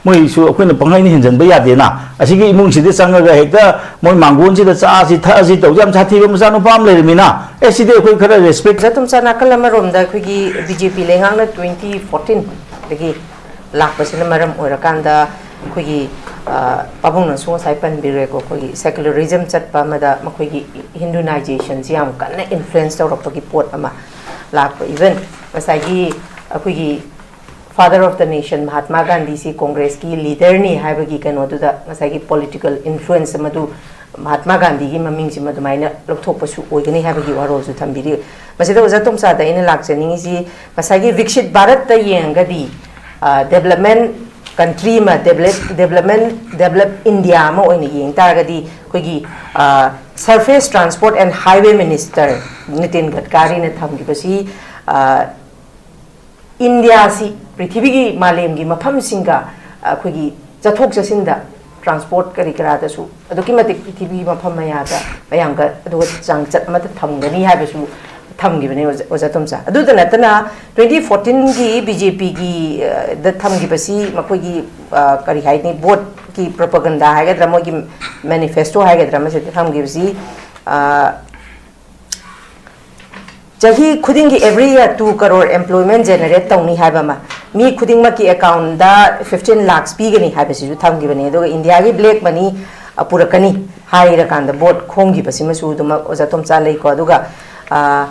ꯃꯣꯏꯁꯨ ꯑꯩꯈꯣꯏꯅ ꯄꯪꯍꯥꯏꯅ ꯍꯦꯟꯖꯟꯕ ꯌꯥꯗꯦꯅ꯫ ꯑꯁꯤꯒꯤ ꯏꯃꯨꯡꯁꯤꯗ ꯆꯪꯉꯒ ꯍꯦꯛꯇ ꯃꯣꯏ ꯃꯥꯡꯒꯣꯟꯁꯤꯗ ꯆꯥꯁꯤ ꯊꯛꯑꯁꯤ ꯇꯧꯁꯤ ꯌꯥꯝ ꯁꯥꯊꯤꯕ ꯃꯆꯥꯅꯨꯄꯥ ꯑꯃ ꯂꯩꯔꯝꯃꯤꯅ꯫ ꯑꯦ, ꯁꯤꯗꯤ ꯑꯩꯈꯣꯏ ꯈꯔ ꯔꯦꯁꯄꯦꯛ ꯑꯣꯖꯥ ꯇꯣꯝꯆꯥ, ꯅꯥꯀꯜ ꯑꯃꯔꯣꯝꯗ ꯑꯩꯈꯣꯏꯒꯤ ꯕꯤ ꯖꯦ ꯄꯤ ꯂꯩꯉꯥꯛꯅ ꯇ꯭ꯋꯦꯟꯇꯤ ꯐꯣꯔꯇꯤꯟꯗꯒꯤ ꯂꯥꯛꯄꯁꯤꯅ ꯃꯔꯝ ꯑꯣꯏꯔꯀꯥꯟꯗ ꯑꯩꯈꯣꯏꯒꯤ, ꯑ, ꯄꯥꯕꯨꯡꯅꯁꯨ ꯉꯁꯥꯏ ꯄꯟꯕꯤꯔꯦꯀꯣ, ꯑꯩꯈꯣꯏꯒꯤ secularism ꯆꯠꯄ ꯑꯃꯗ ꯃꯈꯣꯏꯒꯤ Hinduization ꯁꯤ ꯌꯥꯝ ꯀꯟꯅ influence ꯇꯧꯔꯛꯄꯒꯤ ꯄꯣꯠ ꯑꯃ ꯂꯥꯛꯄ꯫ Even ꯉꯁꯥꯏꯒꯤ ꯑꯩꯈꯣꯏꯒꯤ Father of the Nation Mahatma ꯒꯥꯟꯙꯤꯁꯤ ꯀꯣꯡꯒ꯭ꯔꯦꯁꯀꯤ leader ꯅꯤ ꯍꯥꯏꯕꯒꯤ ꯀꯩꯅꯣꯗꯨꯗ ꯉꯁꯥꯏꯒꯤ political influence ꯑꯃꯗꯨ ꯃꯍꯥꯠꯃꯥ ꯒꯥꯟꯙꯤꯒꯤ ꯃꯃꯤꯡꯁꯤꯃ ꯑꯗꯨꯃꯥꯏꯅ ꯂꯧꯊꯣꯛꯄꯁꯨ ꯑꯣꯏꯒꯅꯤ ꯍꯥꯏꯕꯒꯤ ꯋꯥꯔꯣꯜꯁꯨ ꯊꯝꯕꯤꯔꯤ꯫ ꯃꯁꯤꯗ ꯑꯣꯖꯥ ꯇꯣꯝꯆꯥꯗ ꯑꯩꯅ ꯂꯥꯛꯆꯅꯤꯡꯉꯤꯁꯤ, ꯉꯁꯥꯏꯒꯤ ꯕꯤꯛꯁꯤꯠ ꯚꯥꯔꯠꯇ ꯌꯦꯡꯉꯒꯗꯤ, ꯑ, development country ꯑꯃ, develop, development, develop India ꯑꯃ ꯑꯣꯏꯅ ꯌꯦꯡ ꯇꯥꯔꯒꯗꯤ ꯑꯩꯈꯣꯏꯒꯤ, ꯑ, Surface Transport and Highway Minister Nitin ꯒꯗꯀꯥꯔꯤꯅ ꯊꯝꯈꯤꯕꯁꯤ, ꯑ, ꯏꯟꯗꯤꯌꯥꯁꯤ ꯄ꯭ꯔꯤꯊꯤꯕꯤꯒꯤ ꯃꯥꯂꯦꯝꯒꯤ ꯃꯐꯝꯁꯤꯡꯒ ꯑꯩꯈꯣꯏꯒꯤ ꯆꯠꯊꯣꯛ ꯆꯠꯁꯤꯟꯗ, transport ꯀꯔꯤ ꯀꯔꯥꯗꯁꯨ ꯑꯗꯨꯛꯀꯤ ꯃꯇꯤꯛ ꯄ꯭ꯔꯤꯊꯤꯕꯤꯒꯤ ꯃꯐꯝ ꯃꯌꯥꯗ ꯃꯌꯥꯝꯒ ꯑꯗꯨꯒ ꯆꯥꯡꯆꯠ ꯑꯃꯗ ꯊꯝꯒꯅꯤ ꯍꯥꯏꯕꯁꯨ ꯊꯝꯈꯤꯕꯅꯦ ꯑꯣꯖꯥ, ꯑꯣꯖꯥ ꯇꯣꯝꯆꯥ꯫ ꯑꯗꯨꯗ ꯅꯠꯇꯅ twenty fourteen ꯒꯤ B J P ꯒꯤ, ꯑ, ꯗ ꯊꯝꯈꯤꯕꯁꯤ ꯃꯈꯣꯏꯒꯤ, ꯑ, ꯀꯔꯤ ꯍꯥꯏꯅꯤ, vote ꯀꯤ propaganda ꯍꯥꯏꯒꯗ꯭ꯔꯥ, ꯃꯣꯏꯒꯤ manifesto ꯍꯥꯏꯒꯗ꯭ꯔꯥ, ꯃꯁꯤꯗ ꯊꯝꯈꯤꯕꯁꯤ, ꯑ, ꯆꯍꯤ ꯈꯨꯗꯤꯡꯒꯤ every year two crore employment generate ꯇꯧꯅꯤ ꯍꯥꯏꯕ ꯑꯃ, ꯃꯤ ꯈꯨꯗꯤꯡꯃꯛꯀꯤ account ꯗ fifteen lakhs ꯄꯤꯒꯅꯤ ꯍꯥꯏꯕꯁꯤꯁꯨ ꯊꯝꯈꯤꯕꯅꯤ꯫ ꯑꯗꯨꯒ ꯏꯟꯗꯤꯌꯥꯒꯤ black money, ꯑ, ꯄꯨꯔꯛꯀꯅꯤ ꯍꯥꯏꯔꯀꯥꯟꯗ vote ꯈꯣꯝꯈꯤꯕꯁꯤꯃꯁꯨ ꯑꯗꯨꯃꯛ ꯑꯣꯖꯥ ꯇꯣꯝꯆꯥ ꯂꯩꯀꯣ꯫ ꯑꯗꯨꯒ, ꯑ,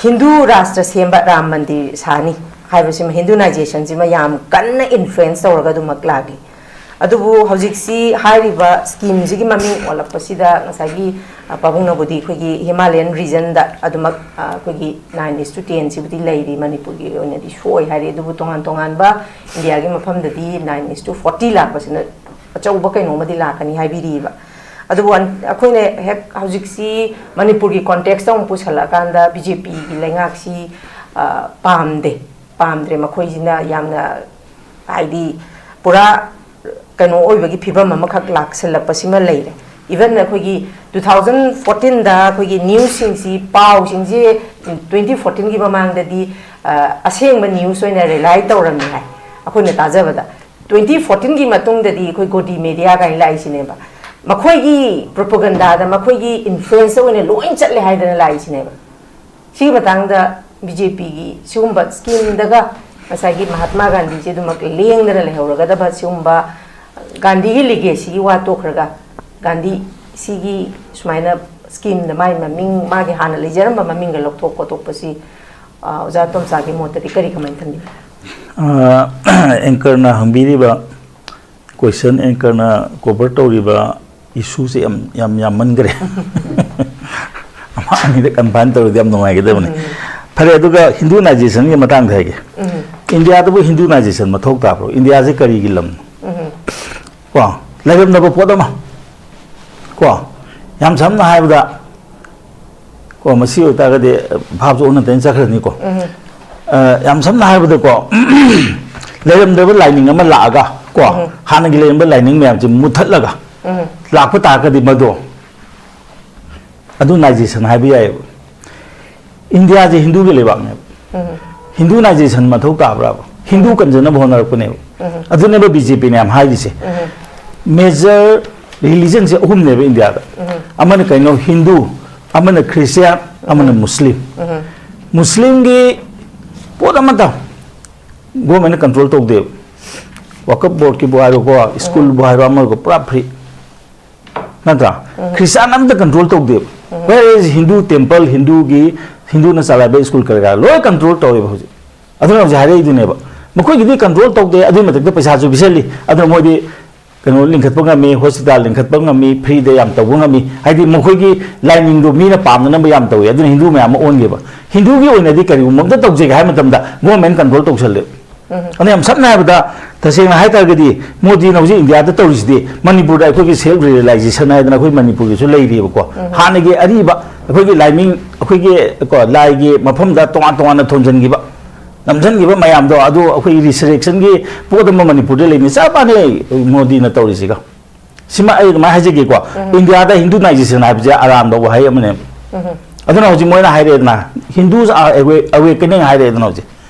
ꯍꯤꯟꯗꯨ ꯔꯥꯁꯇ꯭ꯔ ꯁꯦꯝꯕ, ꯔꯥꯝ ꯃꯟꯗꯤꯔ ꯁꯥꯅꯤ ꯍꯥꯏꯕꯁꯤꯃ, Hinduization ꯁꯤꯃ ꯌꯥꯝ ꯀꯟꯅ influence ꯇꯧꯔꯒ ꯑꯗꯨꯃꯛ ꯂꯥꯛꯂꯤ꯫ ꯑꯗꯨꯕꯨ ꯍꯧꯖꯤꯛꯁꯤ ꯍꯥꯏꯔꯤꯕ scheme ꯁꯤꯒꯤ ꯃꯃꯤꯡ ꯑꯣꯜꯂꯛꯄꯁꯤꯗ ꯉꯁꯥꯏꯒꯤ, ꯑ, ꯄꯥꯕꯨꯡꯅꯕꯨꯗꯤ ꯑꯩꯈꯣꯏꯒꯤ Himalayan region ꯗ ꯑꯗꯨꯃꯛ, ꯑ, ꯑꯩꯈꯣꯏꯒꯤ nine is to ten ꯁꯤꯕꯨꯗꯤ ꯂꯩꯔꯤ, ꯃꯅꯤꯄꯨꯔꯒꯤ ꯑꯣꯏꯅꯗꯤ ꯁꯣꯏ ꯍꯥꯏꯔꯤ, ꯑꯗꯨꯕꯨ ꯇꯣꯉꯥꯟ ꯇꯣꯉꯥꯟꯕ ꯏꯟꯗꯤꯌꯥꯒꯤ ꯃꯐꯝꯗꯗꯤ nine is to forty ꯂꯥꯛꯄꯁꯤꯅ ꯑꯆꯧꯕ ꯀꯩꯅꯣꯝꯃꯗꯤ ꯂꯥꯛꯀꯅꯤ ꯍꯥꯏꯕꯤꯔꯤꯕ꯫ ꯑꯗꯨꯕꯨ ꯑꯟ-, ꯑꯩꯈꯣꯏꯅ ꯍꯦꯛ ꯍꯧꯖꯤꯛꯁꯤ ꯃꯅꯤꯄꯨꯔꯒꯤ context ꯇ ꯑꯃꯨꯛ ꯄꯨꯁꯜꯂꯛꯑꯀꯥꯟꯗ B J P ꯒꯤ ꯂꯩꯉꯥꯛꯁꯤ, ꯑ, ꯄꯥꯝꯗꯦ, ꯄꯥꯝꯗ꯭ꯔꯦ꯫ ꯃꯈꯣꯏꯁꯤꯅ ꯌꯥꯝꯅ, ꯍꯥꯏꯗꯤ, ꯄꯨꯔꯥ ꯀꯩꯅꯣ ꯑꯣꯏꯕꯒꯤ ꯐꯤꯕꯝ ꯑꯃꯈꯛ ꯂꯥꯛꯁꯜꯂꯛꯄꯁꯤꯃ ꯂꯩꯔꯦ꯫ Even ꯑꯩꯈꯣꯏꯒꯤ two thousand fourteen ꯗ ꯑꯩꯈꯣꯏꯒꯤ news ꯁꯤꯡꯁꯤ, ꯄꯥꯎꯁꯤꯡꯁꯤ twenty fourteen ꯒꯤ ꯃꯃꯥꯡꯗꯗꯤ, ꯑ, ꯑꯁꯦꯡꯕ news ꯑꯣꯏꯅ rely ꯇꯧꯔꯝꯃꯤ ꯍꯥꯏ ꯑꯩꯈꯣꯏꯅ ꯇꯥꯖꯕꯗ꯫ ꯇ꯭ꯋꯦꯟꯇꯤ ꯐꯣꯔꯇꯤꯟꯒꯤ ꯃꯇꯨꯡꯗꯗꯤ ꯑꯩꯈꯣꯏ ꯒꯣꯗꯤ ꯃꯦꯗꯤꯌꯥ ꯀꯥꯏꯅ ꯂꯥꯛꯏꯁꯤꯅꯦꯕ꯫ ꯃꯈꯣꯏꯒꯤ ꯄ꯭ꯔꯣꯄꯒꯟꯗꯥꯗ, ꯃꯈꯣꯏꯒꯤ ꯏꯟꯐ꯭ꯂꯨꯌꯦꯟꯁꯇ ꯑꯣꯏꯅ ꯂꯣꯏ ꯆꯠꯂꯦ ꯍꯥꯏꯗꯅ ꯂꯥꯛꯏꯁꯤꯅꯦꯕ꯫ ꯁꯤꯒꯤ ꯃꯇꯥꯡꯗ ꯕꯤ ꯖꯦ ꯄꯤꯒꯤ ꯁꯤꯒꯨꯝꯕ ꯁ꯭ꯀꯤꯝꯗꯒ ꯉꯁꯥꯏꯒꯤ ꯃꯍꯥꯇꯃꯥ ꯒꯥꯟꯙꯤꯁꯦ ꯑꯗꯨꯃꯛ ꯂꯦꯡꯗꯅ ꯂꯩꯍꯧꯔꯒꯗꯕ ꯁꯤꯒꯨꯝꯕ ꯒꯥꯟꯙꯤꯒꯤ ꯂꯤꯒꯦꯁꯤꯒꯤ ꯋꯥ ꯇꯣꯛꯈ꯭ꯔꯒ, ꯒꯥꯟꯙꯤ ꯁꯤꯒꯤ ꯁꯨꯃꯥꯏꯅ ꯁ꯭ꯀꯤꯝꯗ ꯃꯥꯒꯤ ꯃꯃꯤꯡ, ꯃꯥꯒꯤ ꯍꯥꯟꯅ ꯂꯩꯖꯔꯝꯕ ꯃꯃꯤꯡꯒ ꯂꯧꯊꯣꯛ ꯈꯣꯠꯇꯣꯛꯄꯁꯤ, ꯑ, ꯑꯣꯖꯥ ꯇꯣꯝꯆꯥꯒꯤ ꯃꯣꯠꯇꯗꯤ ꯀꯔꯤ, ꯀꯃꯥꯏꯅ ꯊꯝꯕꯤꯕ? ꯑ, ꯑꯦꯡꯀꯔꯅ ꯍꯪꯕꯤꯔꯤꯕ ꯀꯣꯏꯁꯟ, ꯑꯦꯡꯀꯔꯅ ꯀꯣꯚꯔ ꯇꯧꯔꯤꯕ ꯏꯁꯨꯁꯦ ꯌꯥꯝ, ꯌꯥꯝ ꯌꯥꯝꯃꯟꯈ꯭ꯔꯦ꯫ ꯑꯃ ꯑꯅꯤꯗ ꯀꯟꯐꯥꯏꯟ ꯇꯧꯔꯗꯤ ꯌꯥꯝ ꯅꯨꯡꯉꯥꯏꯒꯗꯕꯅꯤ꯫ ꯎꯝ꯫ ꯐꯔꯦ, ꯑꯗꯨꯒ ꯍꯤꯟꯗꯨꯅꯥꯏꯖꯦꯁꯟꯒꯤ ꯃꯇꯥꯡꯗ ꯍꯥꯏꯒꯦ꯫ ꯎꯝ꯫ ꯏꯟꯗꯤꯌꯥꯗꯕꯨ ꯍꯤꯟꯗꯨꯅꯥꯏꯖꯦꯁꯟ ꯃꯊꯧ ꯇꯥꯕ꯭ꯔꯣ? ꯏꯟꯗꯤꯌꯥꯁꯦ ꯀꯔꯤꯒꯤ ꯂꯝꯅꯣ? ꯎꯝ꯫ ꯀꯣ, ꯂꯩꯔꯝꯗꯕ ꯄꯣꯠ ꯑꯃ꯫ ꯀꯣ, ꯌꯥꯝ ꯁꯝꯅ ꯍꯥꯏꯔꯕꯗ, ꯀꯣ, ꯃꯁꯤ ꯑꯣꯏꯇꯥꯔꯒꯗꯤ ꯚꯥꯞꯁꯨ ꯑꯣꯟꯅ ꯇꯩꯅ ꯆꯠꯈ꯭ꯔꯅꯤꯀꯣ꯫ ꯎꯝ꯫ ꯑ, ꯌꯥꯝ ꯁꯝꯅ ꯍꯥꯏꯔꯕꯗꯀꯣ, ꯂꯩꯔꯝꯗ꯭ꯔꯕ ꯂꯥꯏꯅꯤꯡ ꯑꯃ ꯂꯥꯛꯑꯒ, ꯀꯣ, ꯎꯝ꯫ ꯍꯥꯟꯅꯒꯤ ꯂꯩꯔꯝꯕ ꯂꯥꯏꯅꯤꯡ ꯃꯌꯥꯝꯁꯦ ꯃꯨꯠꯊꯠꯂꯒ ꯎꯝ꯫ ꯂꯥꯛꯄ ꯇꯥꯔꯒꯗꯤ ꯃꯗꯣ ꯑꯗꯨ ꯅꯥꯏꯖꯦꯁꯟ ꯍꯥꯏꯕ ꯌꯥꯏꯑꯕ꯫ ꯏꯟꯗꯤꯌꯥꯁꯦ ꯍꯤꯟꯗꯨꯒꯤ ꯂꯩꯕꯥꯛꯅꯦꯕ꯫ ꯎꯝ꯫ ꯍꯤꯟꯗꯨ ꯅꯥꯏꯖꯦꯁꯟ ꯃꯊꯧ ꯇꯥꯕ꯭ꯔꯥꯕ? ꯍꯤꯟꯗꯨ ꯀꯟꯖꯅꯕ ꯍꯣꯠꯅꯔꯛꯄꯅꯦꯕ꯫ ꯎꯝ꯫ ꯑꯗꯨꯅꯦꯕ ꯕꯤ ꯖꯦ ꯄꯤꯅ ꯌꯥꯝ ꯍꯥꯏꯔꯤꯁꯦ꯫ ꯎꯝ꯫ ꯃꯦꯖꯔ ꯔꯤꯂꯤꯖꯟꯁꯦ ꯑꯍꯨꯝꯅꯦꯕ ꯏꯟꯗꯤꯌꯥꯗ꯫ ꯎꯝ꯫ ꯑꯃꯅ ꯀꯩꯅꯣ? ꯍꯤꯟꯗꯨ, ꯑꯃꯅ ꯈ꯭ꯔꯤꯁꯇꯤꯌꯥꯟ, ꯑꯃꯅ ꯎꯝ꯫ ꯃꯨꯁꯂꯤꯝ꯫ ꯎꯝ꯫ ꯃꯨꯁꯂꯤꯝꯒꯤ ꯄꯣꯠ ꯑꯃꯠꯇ ꯒꯣꯔꯃꯦꯟꯅ ꯀꯟꯇ꯭ꯔꯣꯜ ꯇꯧꯗꯦꯕ꯫ ꯋꯥꯀꯞ ꯕꯣꯔꯗꯀꯤꯕꯨ ꯍꯥꯏꯔꯣꯀꯣ, ꯁ꯭ꯀꯨꯜꯕꯨ ꯍꯥꯏꯔꯣ, ꯑꯃꯕꯨ, ꯄꯨꯔꯥ ꯐ꯭ꯔꯤ꯫ ꯅꯠꯇ꯭ꯔꯥ? ꯎꯝ꯫ ꯈ꯭ꯔꯤꯁꯇꯥꯟ ꯑꯝꯇ ꯀꯟꯇ꯭ꯔꯣꯜ ꯇꯧꯗꯦꯕ꯫ ꯎꯝ꯫ Whereas ꯍꯤꯟꯗꯨ ꯇꯦꯝꯄꯜ, ꯍꯤꯟꯗꯨꯒꯤ, ꯍꯤꯟꯗꯨꯅ ꯆꯂꯥꯏꯕ ꯁ꯭ꯀꯨꯜ ꯀꯔꯤ ꯀꯔꯥ ꯂꯣꯏ ꯀꯟꯇ꯭ꯔꯣꯜ ꯇꯧꯋꯦꯕ ꯍꯧꯖꯤꯛ꯫ ꯑꯗꯨꯅ ꯍꯧꯖꯤꯛ ꯍꯥꯏꯔꯛꯏꯗꯨꯅꯦꯕ꯫ ꯃꯈꯣꯏꯒꯤꯗꯤ ꯀꯟꯇ꯭ꯔꯣꯜ ꯇꯧꯗꯦ, ꯑꯗꯨꯒꯤ ꯃꯊꯛꯇ ꯄꯩꯁꯥꯁꯨ ꯄꯤꯁꯜꯂꯤ꯫ ꯑꯗꯨꯅ ꯃꯣꯏꯗꯤ ꯀꯩꯅꯣ ꯂꯤꯡꯈꯠꯄ ꯉꯝꯃꯤ, ꯍꯣꯁꯄꯤꯇꯥꯜ ꯂꯤꯡꯈꯠꯄ ꯉꯝꯃꯤ, ꯐ꯭ꯔꯤꯗ ꯌꯥꯝ ꯇꯧꯕ ꯉꯝꯃꯤ꯫ ꯍꯥꯏꯗꯤ ꯃꯈꯣꯏꯒꯤ ꯂꯥꯏꯅꯤꯡꯗꯣ ꯃꯤꯅ ꯄꯥꯝꯅꯅꯕ ꯌꯥꯝ ꯇꯧꯋꯤ꯫ ꯑꯗꯨꯅ ꯍꯤꯟꯗꯨ ꯃꯌꯥꯝ ꯑꯃ ꯑꯣꯟꯈꯤꯕ꯫ ꯍꯤꯟꯗꯨꯒꯤ ꯑꯣꯏꯅꯗꯤ ꯀꯔꯤꯒꯨꯝꯕ ꯑꯝꯇ ꯇꯧꯖꯒꯦ ꯍꯥꯏꯕ ꯃꯇꯝꯗ ꯒꯣꯔꯃꯦꯟ ꯀꯟꯇ꯭ꯔꯣꯜ ꯇꯧꯁꯜꯂꯦ꯫ ꯎꯝ꯫ ꯑꯗꯨꯅ ꯌꯥꯝ ꯁꯝꯅ ꯍꯥꯏꯔꯕꯗ, ꯇꯁꯦꯡꯅ ꯍꯥꯏ ꯇꯥꯔꯒꯗꯤ, ꯃꯣꯗꯤꯅ ꯍꯧꯖꯤꯛ ꯏꯟꯗꯤꯌꯥꯗ ꯇꯧꯔꯤꯁꯤꯗꯤ, ꯃꯅꯤꯄꯨꯔꯗ ꯑꯩꯈꯣꯏꯒꯤ ꯁꯦꯜꯐ ꯔꯤꯌꯦꯂꯥꯏꯖꯦꯁꯟ ꯍꯥꯏꯗꯅ ꯑꯩꯈꯣꯏ ꯃꯅꯤꯄꯨꯔꯒꯤꯁꯨ ꯂꯩꯔꯤꯕꯀꯣ꯫ ꯎꯝ꯫ ꯍꯥꯟꯅꯒꯤ ꯑꯔꯤꯕ ꯑꯩꯈꯣꯏꯒꯤ ꯂꯥꯏꯅꯤꯡ, ꯑꯩꯈꯣꯏꯒꯤ, ꯀꯣ, ꯂꯥꯏꯒꯤ ꯃꯐꯝꯗ ꯇꯣꯉꯥꯟ ꯇꯣꯉꯥꯟꯅ ꯊꯣꯟꯖꯟꯈꯤꯕ, ꯅꯝꯖꯟꯈꯤꯕ ꯃꯌꯥꯝꯗꯣ, ꯑꯗꯨ ꯑꯩꯈꯣꯏ ꯔꯤꯁꯔꯦꯛꯁꯟꯒꯤ ꯄꯣꯠ ꯑꯃ ꯃꯅꯤꯄꯨꯔꯗ ꯂꯩꯅꯤ꯫ ꯆꯞ ꯃꯥꯟꯅꯩ ꯃꯣꯗꯤꯅ ꯇꯧꯔꯤꯁꯤꯒ꯫ ꯁꯤꯃ ꯑꯩ ꯑꯗꯨꯃꯥꯏꯅ ꯍꯥꯏꯖꯒꯦꯀꯣ꯫ ꯎꯝ꯫ ꯏꯟꯗꯤꯌꯥꯗ ꯍꯤꯟꯗꯨꯅꯥꯏꯖꯦꯁꯟ ꯍꯥꯏꯕꯁꯦ ꯑꯔꯥꯟꯕ ꯋꯥꯍꯩ ꯑꯃꯅꯦꯕ꯫ ꯎꯝ꯫ ꯑꯗꯨꯅ ꯍꯧꯖꯤꯛ ꯃꯣꯏꯅ ꯍꯥꯏꯔꯛꯑꯦꯗꯅ, "Hindus are awa-, awakening" ꯍꯥꯏꯔꯛꯑꯦꯗꯅ ꯍꯧꯖꯤꯛ꯫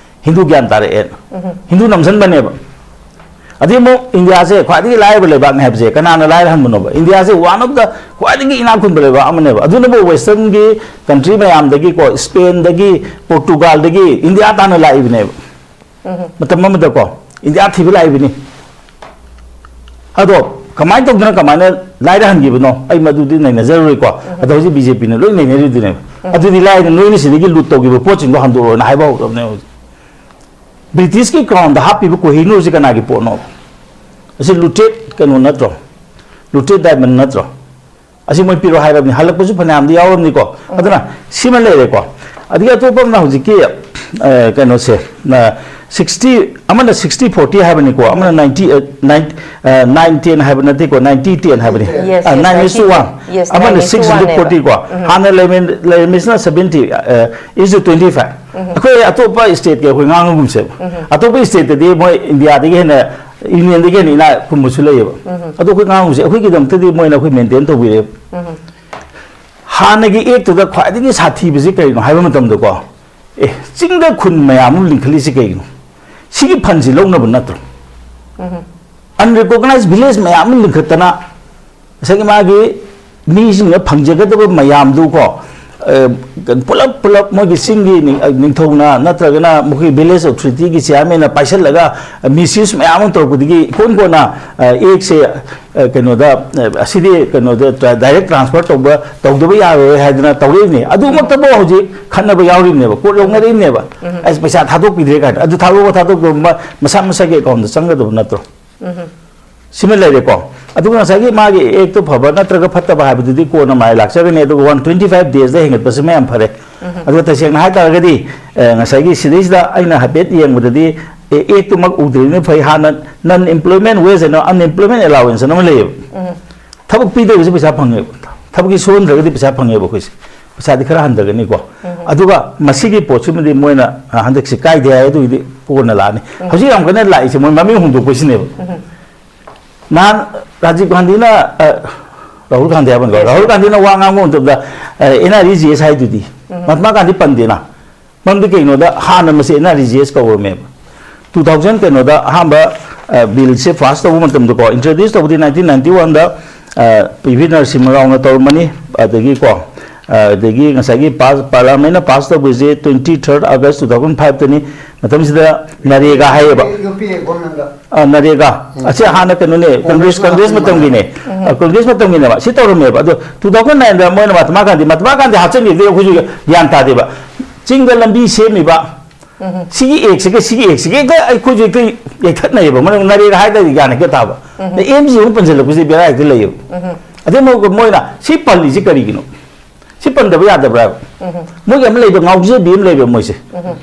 ꯍꯤꯟꯗꯨ ꯒ꯭ꯌꯥꯟ ꯇꯥꯔꯛꯑꯦꯅ꯫ ꯎꯝ꯫ ꯍꯤꯟꯗꯨ ꯅꯝꯁꯤꯟꯕꯅꯦꯕ꯫ ꯑꯗꯩ ꯑꯃꯨꯛ ꯏꯟꯗꯤꯌꯥꯁꯦ ꯈ꯭ꯋꯥꯏꯗꯒꯤ ꯂꯥꯏꯔꯕ ꯂꯩꯕꯥꯛꯅꯤ ꯍꯥꯏꯕꯁꯦ ꯀꯅꯥꯅ ꯂꯥꯏꯔꯍꯟꯕꯅꯣꯕ? ꯏꯟꯗꯤꯌꯥꯁꯦ one of the ꯈ꯭ꯋꯥꯏꯗꯒꯤ ꯏꯅꯥꯛ ꯈꯨꯟꯕ ꯂꯩꯕꯥꯛ ꯑꯃꯅꯦꯕ꯫ ꯑꯗꯨꯅꯕꯨ ꯋꯦꯁꯇꯔꯟꯒꯤ ꯀꯟꯇ꯭ꯔꯤ ꯃꯌꯥꯝꯗꯒꯤꯀꯣ, ꯁ꯭ꯄꯦꯟꯗꯒꯤ, ꯄꯣꯔꯇꯨꯒꯥꯜꯗꯒꯤ ꯏꯟꯗꯤꯌꯥ ꯇꯥꯟꯅ ꯂꯥꯛꯏꯕꯅꯦꯕ꯫ ꯃꯇꯝ ꯑꯃꯗꯀꯣ ꯏꯟꯗꯤꯌꯥ ꯊꯤꯕ ꯂꯥꯛꯏꯕꯅꯤ꯫ ꯑꯗꯣ ꯀꯃꯥꯏꯅ ꯇꯧꯗꯅ ꯀꯃꯥꯏꯅ ꯂꯥꯏꯔꯍꯟꯈꯤꯕꯅꯣ, ꯑꯩ ꯃꯗꯨꯗꯤ ꯅꯩꯅꯖꯔꯔꯣꯏꯀꯣ꯫ ꯑꯗꯣ ꯍꯧꯖꯤꯛ ꯕꯤ ꯖꯦ ꯄꯤꯅ ꯂꯣꯏ ꯅꯩꯅꯔꯤꯗꯨꯅꯦꯕ꯫ ꯑꯗꯨꯗꯤ ꯂꯥꯏꯔꯗꯅ ꯅꯣꯏꯅ ꯁꯤꯗꯒꯤ ꯂꯨꯠ ꯇꯧꯈꯤꯕ ꯄꯣꯠꯁꯤꯡꯗꯣ ꯍꯟꯗꯣꯛꯑꯣꯅ ꯍꯥꯏꯕ ꯍꯧꯔꯕꯅꯦ ꯍꯧꯖꯤꯛ꯫ ꯕ꯭ꯔꯤꯇꯤꯁꯀꯤ ꯀ꯭ꯔꯥꯎꯟꯗ ꯍꯥꯞꯄꯤꯕ ꯀꯣꯍꯤꯅꯨꯔꯁꯤ ꯀꯅꯥꯒꯤ ꯄꯣꯠꯅꯣ? ꯑꯁꯤ ꯂꯨꯇꯦꯠ ꯀꯩꯅꯣ ꯅꯠꯇ꯭ꯔꯣ? ꯂꯨꯇꯦꯠ ꯗꯥꯏꯃꯟ ꯅꯠꯇ꯭ꯔꯣ? ꯑꯁꯤ ꯃꯣꯏ ꯄꯤꯔꯣ ꯍꯥꯏꯔꯕꯅꯤ, ꯍꯜꯂꯛꯄꯁꯨ ꯐꯅꯌꯥꯝꯗꯤ ꯌꯥꯎꯔꯝꯅꯤꯀꯣ꯫ ꯑꯗꯨꯅ ꯁꯤꯃ ꯂꯩꯔꯦꯀꯣ꯫ ꯑꯗꯒꯤ ꯑꯇꯣꯞꯄ ꯑꯃꯅ ꯍꯧꯖꯤꯛꯀꯤ, ꯑ, ꯀꯩꯅꯣꯁꯦ, ꯑ, sixty, ꯑꯃꯅ sixty forty ꯍꯥꯏꯕꯅꯤꯀꯣ, ꯑꯃꯅ ninety, ꯑ, nine, ꯑ, nine ten ꯍꯥꯏꯕ ꯅꯠꯇꯦꯀꯣ, ninety ten ꯍꯥꯏꯕꯅꯤ꯫ Yes, ꯑ, yes, nine is to ninety, one. Yes, ꯑꯃꯅ nine is to six into one ꯅꯦꯕ꯫ Forty ꯀꯣ꯫ ꯍꯥꯟꯅ ꯂꯩꯔꯝꯃꯤ-, ꯂꯩꯔꯝꯃꯤꯁꯤꯅ seventy, ꯑ, is to twenty five꯫ ꯑꯩꯈꯣꯏ ꯑꯇꯣꯞꯄ ꯁ꯭ꯇꯦꯠꯀꯤ ꯑꯩꯈꯣꯏ ꯉꯥꯡꯉꯒꯨꯝꯁꯦꯕ꯫ ꯑꯇꯣꯞꯄ ꯁ꯭ꯇꯦꯠꯇꯗꯤ ꯃꯣꯏ ꯏꯟꯗꯤꯌꯥꯗꯒꯤ ꯍꯦꯟꯅ, ꯌꯨꯅꯤꯌꯟꯗꯒꯤ ꯍꯦꯟꯅ ꯏꯅꯥꯛ ꯈꯨꯟꯕꯁꯨ ꯂꯩꯌꯦꯕ꯫ ꯑꯗꯣ ꯑꯩꯈꯣꯏ ꯉꯥꯡꯉꯨꯁꯦ, ꯑꯩꯈꯣꯏꯒꯤꯗꯃꯛꯇꯗꯤ ꯃꯣꯏꯅ ꯑꯩꯈꯣꯏ ꯃꯦꯟꯇꯦꯟ ꯇꯧꯕꯤꯔꯦꯕ꯫ ꯍꯥꯟꯅꯒꯤ ꯑꯦꯛꯇꯨꯗ ꯈ꯭ꯋꯥꯏꯗꯒꯤ ꯁꯥꯊꯤꯕꯁꯤ ꯀꯔꯤꯅꯣ ꯍꯥꯏꯕ ꯃꯇꯝꯗꯀꯣ, ꯑꯦ, ꯆꯤꯡꯗ ꯈꯨꯟ ꯃꯌꯥꯝ ꯑꯃ ꯂꯤꯡꯈꯠꯂꯤꯁꯤ ꯀꯩꯒꯤꯅꯣ? ꯁꯤꯒꯤ ꯐꯟꯁꯤ ꯂꯧꯅꯕ ꯅꯠꯇ꯭ꯔꯣ? Unrecognized village ꯃꯌꯥꯝ ꯑꯃ ꯂꯤꯡꯈꯠꯇꯅ, ꯉꯁꯥꯏꯒꯤ ꯃꯥꯒꯤ ꯃꯤꯁꯤꯡꯅ ꯐꯪꯖꯒꯗꯕ ꯃꯌꯥꯝꯗꯨ ꯀꯣ, ꯑ, ꯄꯨꯂꯞ ꯄꯨꯂꯞ ꯃꯣꯏꯒꯤ ꯆꯤꯡꯒꯤ ꯅꯤꯡ-, ꯑ, ꯅꯤꯡꯊꯧꯅ ꯅꯠꯇ꯭ꯔꯒꯅ ꯃꯈꯣꯏꯒꯤ village authority ꯒꯤ chairman ꯅ ꯄꯥꯏꯁꯤꯜꯂꯒ, ꯑ, misuse ꯃꯌꯥꯝ ꯑꯃ ꯇꯧꯔꯛꯄꯗꯒꯤ ꯏꯀꯣꯟ ꯀꯣꯟꯅ, ꯑ, ꯑꯦꯛꯁꯦ, ꯑ, ꯀꯩꯅꯣꯗ, ꯑ, ꯑꯁꯤꯗꯤ ꯀꯩꯅꯣꯗ ꯇ꯭ꯔꯥ-, direct transfer ꯇꯧꯕ, ꯇꯧꯗꯕ ꯌꯥꯔꯣꯏ ꯍꯥꯏꯗꯅ ꯇꯧꯔꯛꯏꯕꯅꯤ꯫ ꯑꯗꯨꯃꯛꯇꯕꯨ ꯍꯧꯖꯤꯛ ꯈꯠꯅꯕ ꯌꯥꯎꯔꯤꯕꯅꯦꯕ, ꯀꯣꯔꯠ ꯌꯧꯅꯔꯛꯏꯕꯅꯦꯕ꯫ ꯑꯁ, ꯄꯩꯁꯥ ꯊꯥꯗꯣꯛꯄꯤꯗ꯭ꯔꯦ ꯀꯥꯏꯅ꯫ ꯑꯗꯨ ꯊꯥꯗꯣꯛꯄ ꯊꯥꯗꯣꯛꯇꯕ ꯃ-, ꯃꯁꯥ ꯃꯁꯥꯒꯤ account ꯗ ꯆꯪꯒꯗꯕ ꯅꯠꯇ꯭ꯔꯣ? ꯁꯤꯃ ꯂꯩꯔꯦꯀꯣ꯫ ꯑꯗꯨꯒ ꯉꯁꯥꯏꯒꯤ ꯃꯥꯒꯤ ꯑꯦꯛꯇꯨ ꯐꯕ ꯅꯠꯇ꯭ꯔꯒ ꯐꯠꯇꯕ ꯍꯥꯏꯕꯗꯨꯗꯤ ꯀꯣꯟꯅ ꯃꯥꯏ ꯂꯥꯛꯆꯒꯅꯤ꯫ ꯑꯗꯨꯒ one twenty five days ꯗ ꯍꯦꯟꯒꯠꯄꯁꯤꯃ ꯌꯥꯝ ꯐꯔꯦ꯫ ꯑꯗꯨꯒ ꯇꯁꯦꯡꯅ ꯍꯥꯏꯇꯥꯔꯒꯗꯤ, ꯑꯦ, ꯉꯁꯥꯏꯒꯤ ꯁꯤꯗꯩꯁꯤꯗ ꯑꯩꯅ ꯍꯥꯏꯐꯦꯠ ꯌꯦꯡꯕꯗꯗꯤ, ꯑꯦ, ꯑꯦꯛꯇꯨꯃꯛ ꯎꯗ꯭ꯔꯤꯕꯅ ꯐꯩ꯫ ꯍꯥꯟꯅ non employment wage ꯍꯥꯏꯅ unemployment allowance ꯍꯥꯏꯅ ꯑꯃ ꯂꯩꯌꯦꯕ꯫ ꯊꯕꯛ ꯄꯤꯗꯕꯁꯦ ꯄꯩꯁꯥ ꯐꯪꯉꯦꯕ꯫ ꯊꯕꯛꯀꯤ ꯁꯨꯍꯟꯗ꯭ꯔꯒꯗꯤ ꯄꯩꯁꯥ ꯐꯪꯉꯦꯕ ꯑꯩꯈꯣꯏꯁꯦ꯫ ꯄꯩꯁꯥꯗꯤ ꯈꯔ ꯍꯟꯊꯒꯅꯤꯀꯣ꯫ ꯑꯗꯨꯒ ꯃꯁꯤꯒꯤ ꯄꯣꯠꯁꯤꯃꯗꯤ ꯃꯣꯏꯅ, ꯑ, ꯍꯟꯗꯛꯁꯦ ꯀꯥꯏꯗꯦ ꯍꯥꯏ, ꯑꯗꯨꯒꯤꯗꯤ ꯀꯣꯟꯅ ꯂꯥꯛꯑꯅꯤ꯫ ꯍꯧꯖꯤꯛ ꯌꯥꯝ ꯀꯟꯅ ꯂꯥꯛꯏꯁꯦ ꯃꯣꯏ ꯃꯃꯤꯡ ꯍꯣꯡꯗꯣꯛꯄꯁꯤꯅꯦꯕ꯫ ꯅꯍꯥꯟ ꯔꯥꯖꯤꯕ ꯒꯥꯟꯙꯤꯅ, ꯑ, ꯔꯥꯍꯨꯜ ꯒꯥꯟꯙꯤ ꯍꯥꯏꯕ ꯅꯠꯇ꯭ꯔꯣ? Yes, Rahul yes. ꯒꯥꯟꯙꯤꯅ ꯋꯥ ꯉꯥꯡꯕ ꯃꯇꯝꯗ, ꯑ, N R E G S ꯍꯥꯏꯗꯨꯗꯤ꯫ ꯃꯍꯥꯇꯃꯥ ꯒꯥꯟꯙꯤ ꯄꯟꯗꯦꯅ꯫ ꯃꯔꯝꯗꯤ ꯀꯩꯒꯤꯅꯣꯗ ꯍꯥꯟꯅ ꯃꯁꯤ N R E G S ꯀꯧꯔꯝꯃꯦꯕ꯫ Two thousand ꯀꯩꯅꯣꯗ ꯑꯍꯥꯟꯕ, ꯕꯤꯜꯁꯦ ꯄꯥꯁ ꯇꯧꯕ ꯃꯇꯝꯗꯀꯣ, ꯏꯟꯇ꯭ꯔꯣꯗ꯭ꯌꯨꯁ ꯇꯧꯕꯗꯤ ꯅꯥꯏꯟꯇꯤꯟ ꯅꯥꯏꯟꯇꯤ ꯋꯥꯟꯗ ꯄꯤ ꯚꯤ ꯅꯔꯁꯤꯡꯍ ꯔꯥꯎꯅ ꯇꯧꯔꯝꯕꯅꯤ꯫ ꯑꯗꯒꯤꯀꯣ, ꯑꯗꯒꯤ ꯉꯁꯥꯏꯒꯤ ꯄꯥꯁ, ꯄꯥꯔꯂꯥꯃꯦꯟꯅ ꯄꯥꯁ ꯇꯧꯕꯁꯦ twenty third August two thousand five ꯇꯅꯤ꯫ ꯃꯇꯝꯁꯤꯗ ꯅꯔꯦꯒꯥ ꯍꯥꯏꯌꯦꯕ꯫ ꯌꯨ ꯄꯤ ꯑꯦ ꯒꯣꯔꯃꯦꯟꯗ꯫ ꯑ, ꯅꯔꯦꯒꯥ꯫ ꯎꯝ꯫ ꯑꯁꯤ ꯍꯥꯟꯅ ꯀꯩꯅꯣꯅꯦ, ꯀꯣꯡꯒ꯭ꯔꯦꯁ, ꯀꯣꯡꯒ꯭ꯔꯦꯁ ꯀꯣꯡꯒ꯭ꯔꯦꯁ ꯃꯇꯝꯒꯤꯅꯦ꯫ ꯎꯝ꯫ ꯑ, ꯀꯣꯡꯒ꯭ꯔꯦꯁ ꯃꯇꯝꯒꯤꯅꯦꯕ ꯁꯤ ꯇꯧꯔꯝꯃꯦꯕ꯫ ꯑꯗꯣ two thousand nine ꯗ ꯃꯣꯏꯅ ꯃꯍꯥꯇꯃꯥ ꯒꯥꯟꯙꯤ, ꯃꯍꯥꯇꯃꯥ ꯒꯥꯟꯙꯤ ꯍꯥꯞꯆꯤꯟꯈꯤꯕꯗꯒꯤ ꯑꯩꯈꯣꯏꯁꯨ ꯒ꯭ꯌꯥꯟ ꯇꯥꯗꯦꯕ꯫ ꯆꯤꯡꯗ ꯂꯝꯕꯤ ꯁꯦꯝꯃꯤꯕ, ꯎꯝ꯫ ꯁꯤꯒꯤ ꯑꯦꯛꯁꯤꯒ ꯁꯤꯒꯤ ꯑꯦꯛꯁꯤꯒ ꯍꯦꯛꯇ ꯑꯩꯈꯣꯏꯁꯨ ꯍꯦꯛꯇ ꯌꯩꯊꯠꯅꯩꯌꯦꯕ꯫ ꯃꯔꯝ ꯅꯔꯦꯒꯥ ꯍꯥꯏꯗ꯭ꯔꯗꯤ ꯒ꯭ꯌꯥꯟ ꯍꯦꯛꯇ ꯇꯥꯕ꯫ ꯎꯝ꯫ ꯑꯦꯝ ꯖꯤ ꯑꯃꯨꯛ ꯄꯟꯁꯤꯜꯂꯛꯄꯁꯦ ꯕꯦꯔꯥ ꯍꯦꯛꯇ ꯂꯩꯌꯦꯕ꯫ ꯎꯝ꯫ ꯑꯗꯩ ꯑꯃꯨꯛ ꯃꯣꯏꯅ ꯁꯤ ꯄꯜꯂꯤꯁꯤ ꯀꯔꯤꯒꯤꯅꯣ? ꯁꯤ ꯄꯟꯗꯕ ꯌꯥꯗꯕ꯭ꯔꯥ? ꯎꯝ꯫ ꯃꯣꯏꯒꯤ ꯑꯃ ꯂꯩꯕ, ꯉꯥꯎꯖꯕꯤ ꯑꯃ ꯂꯩꯕ ꯃꯣꯏꯁꯦ꯫ ꯎꯝ꯫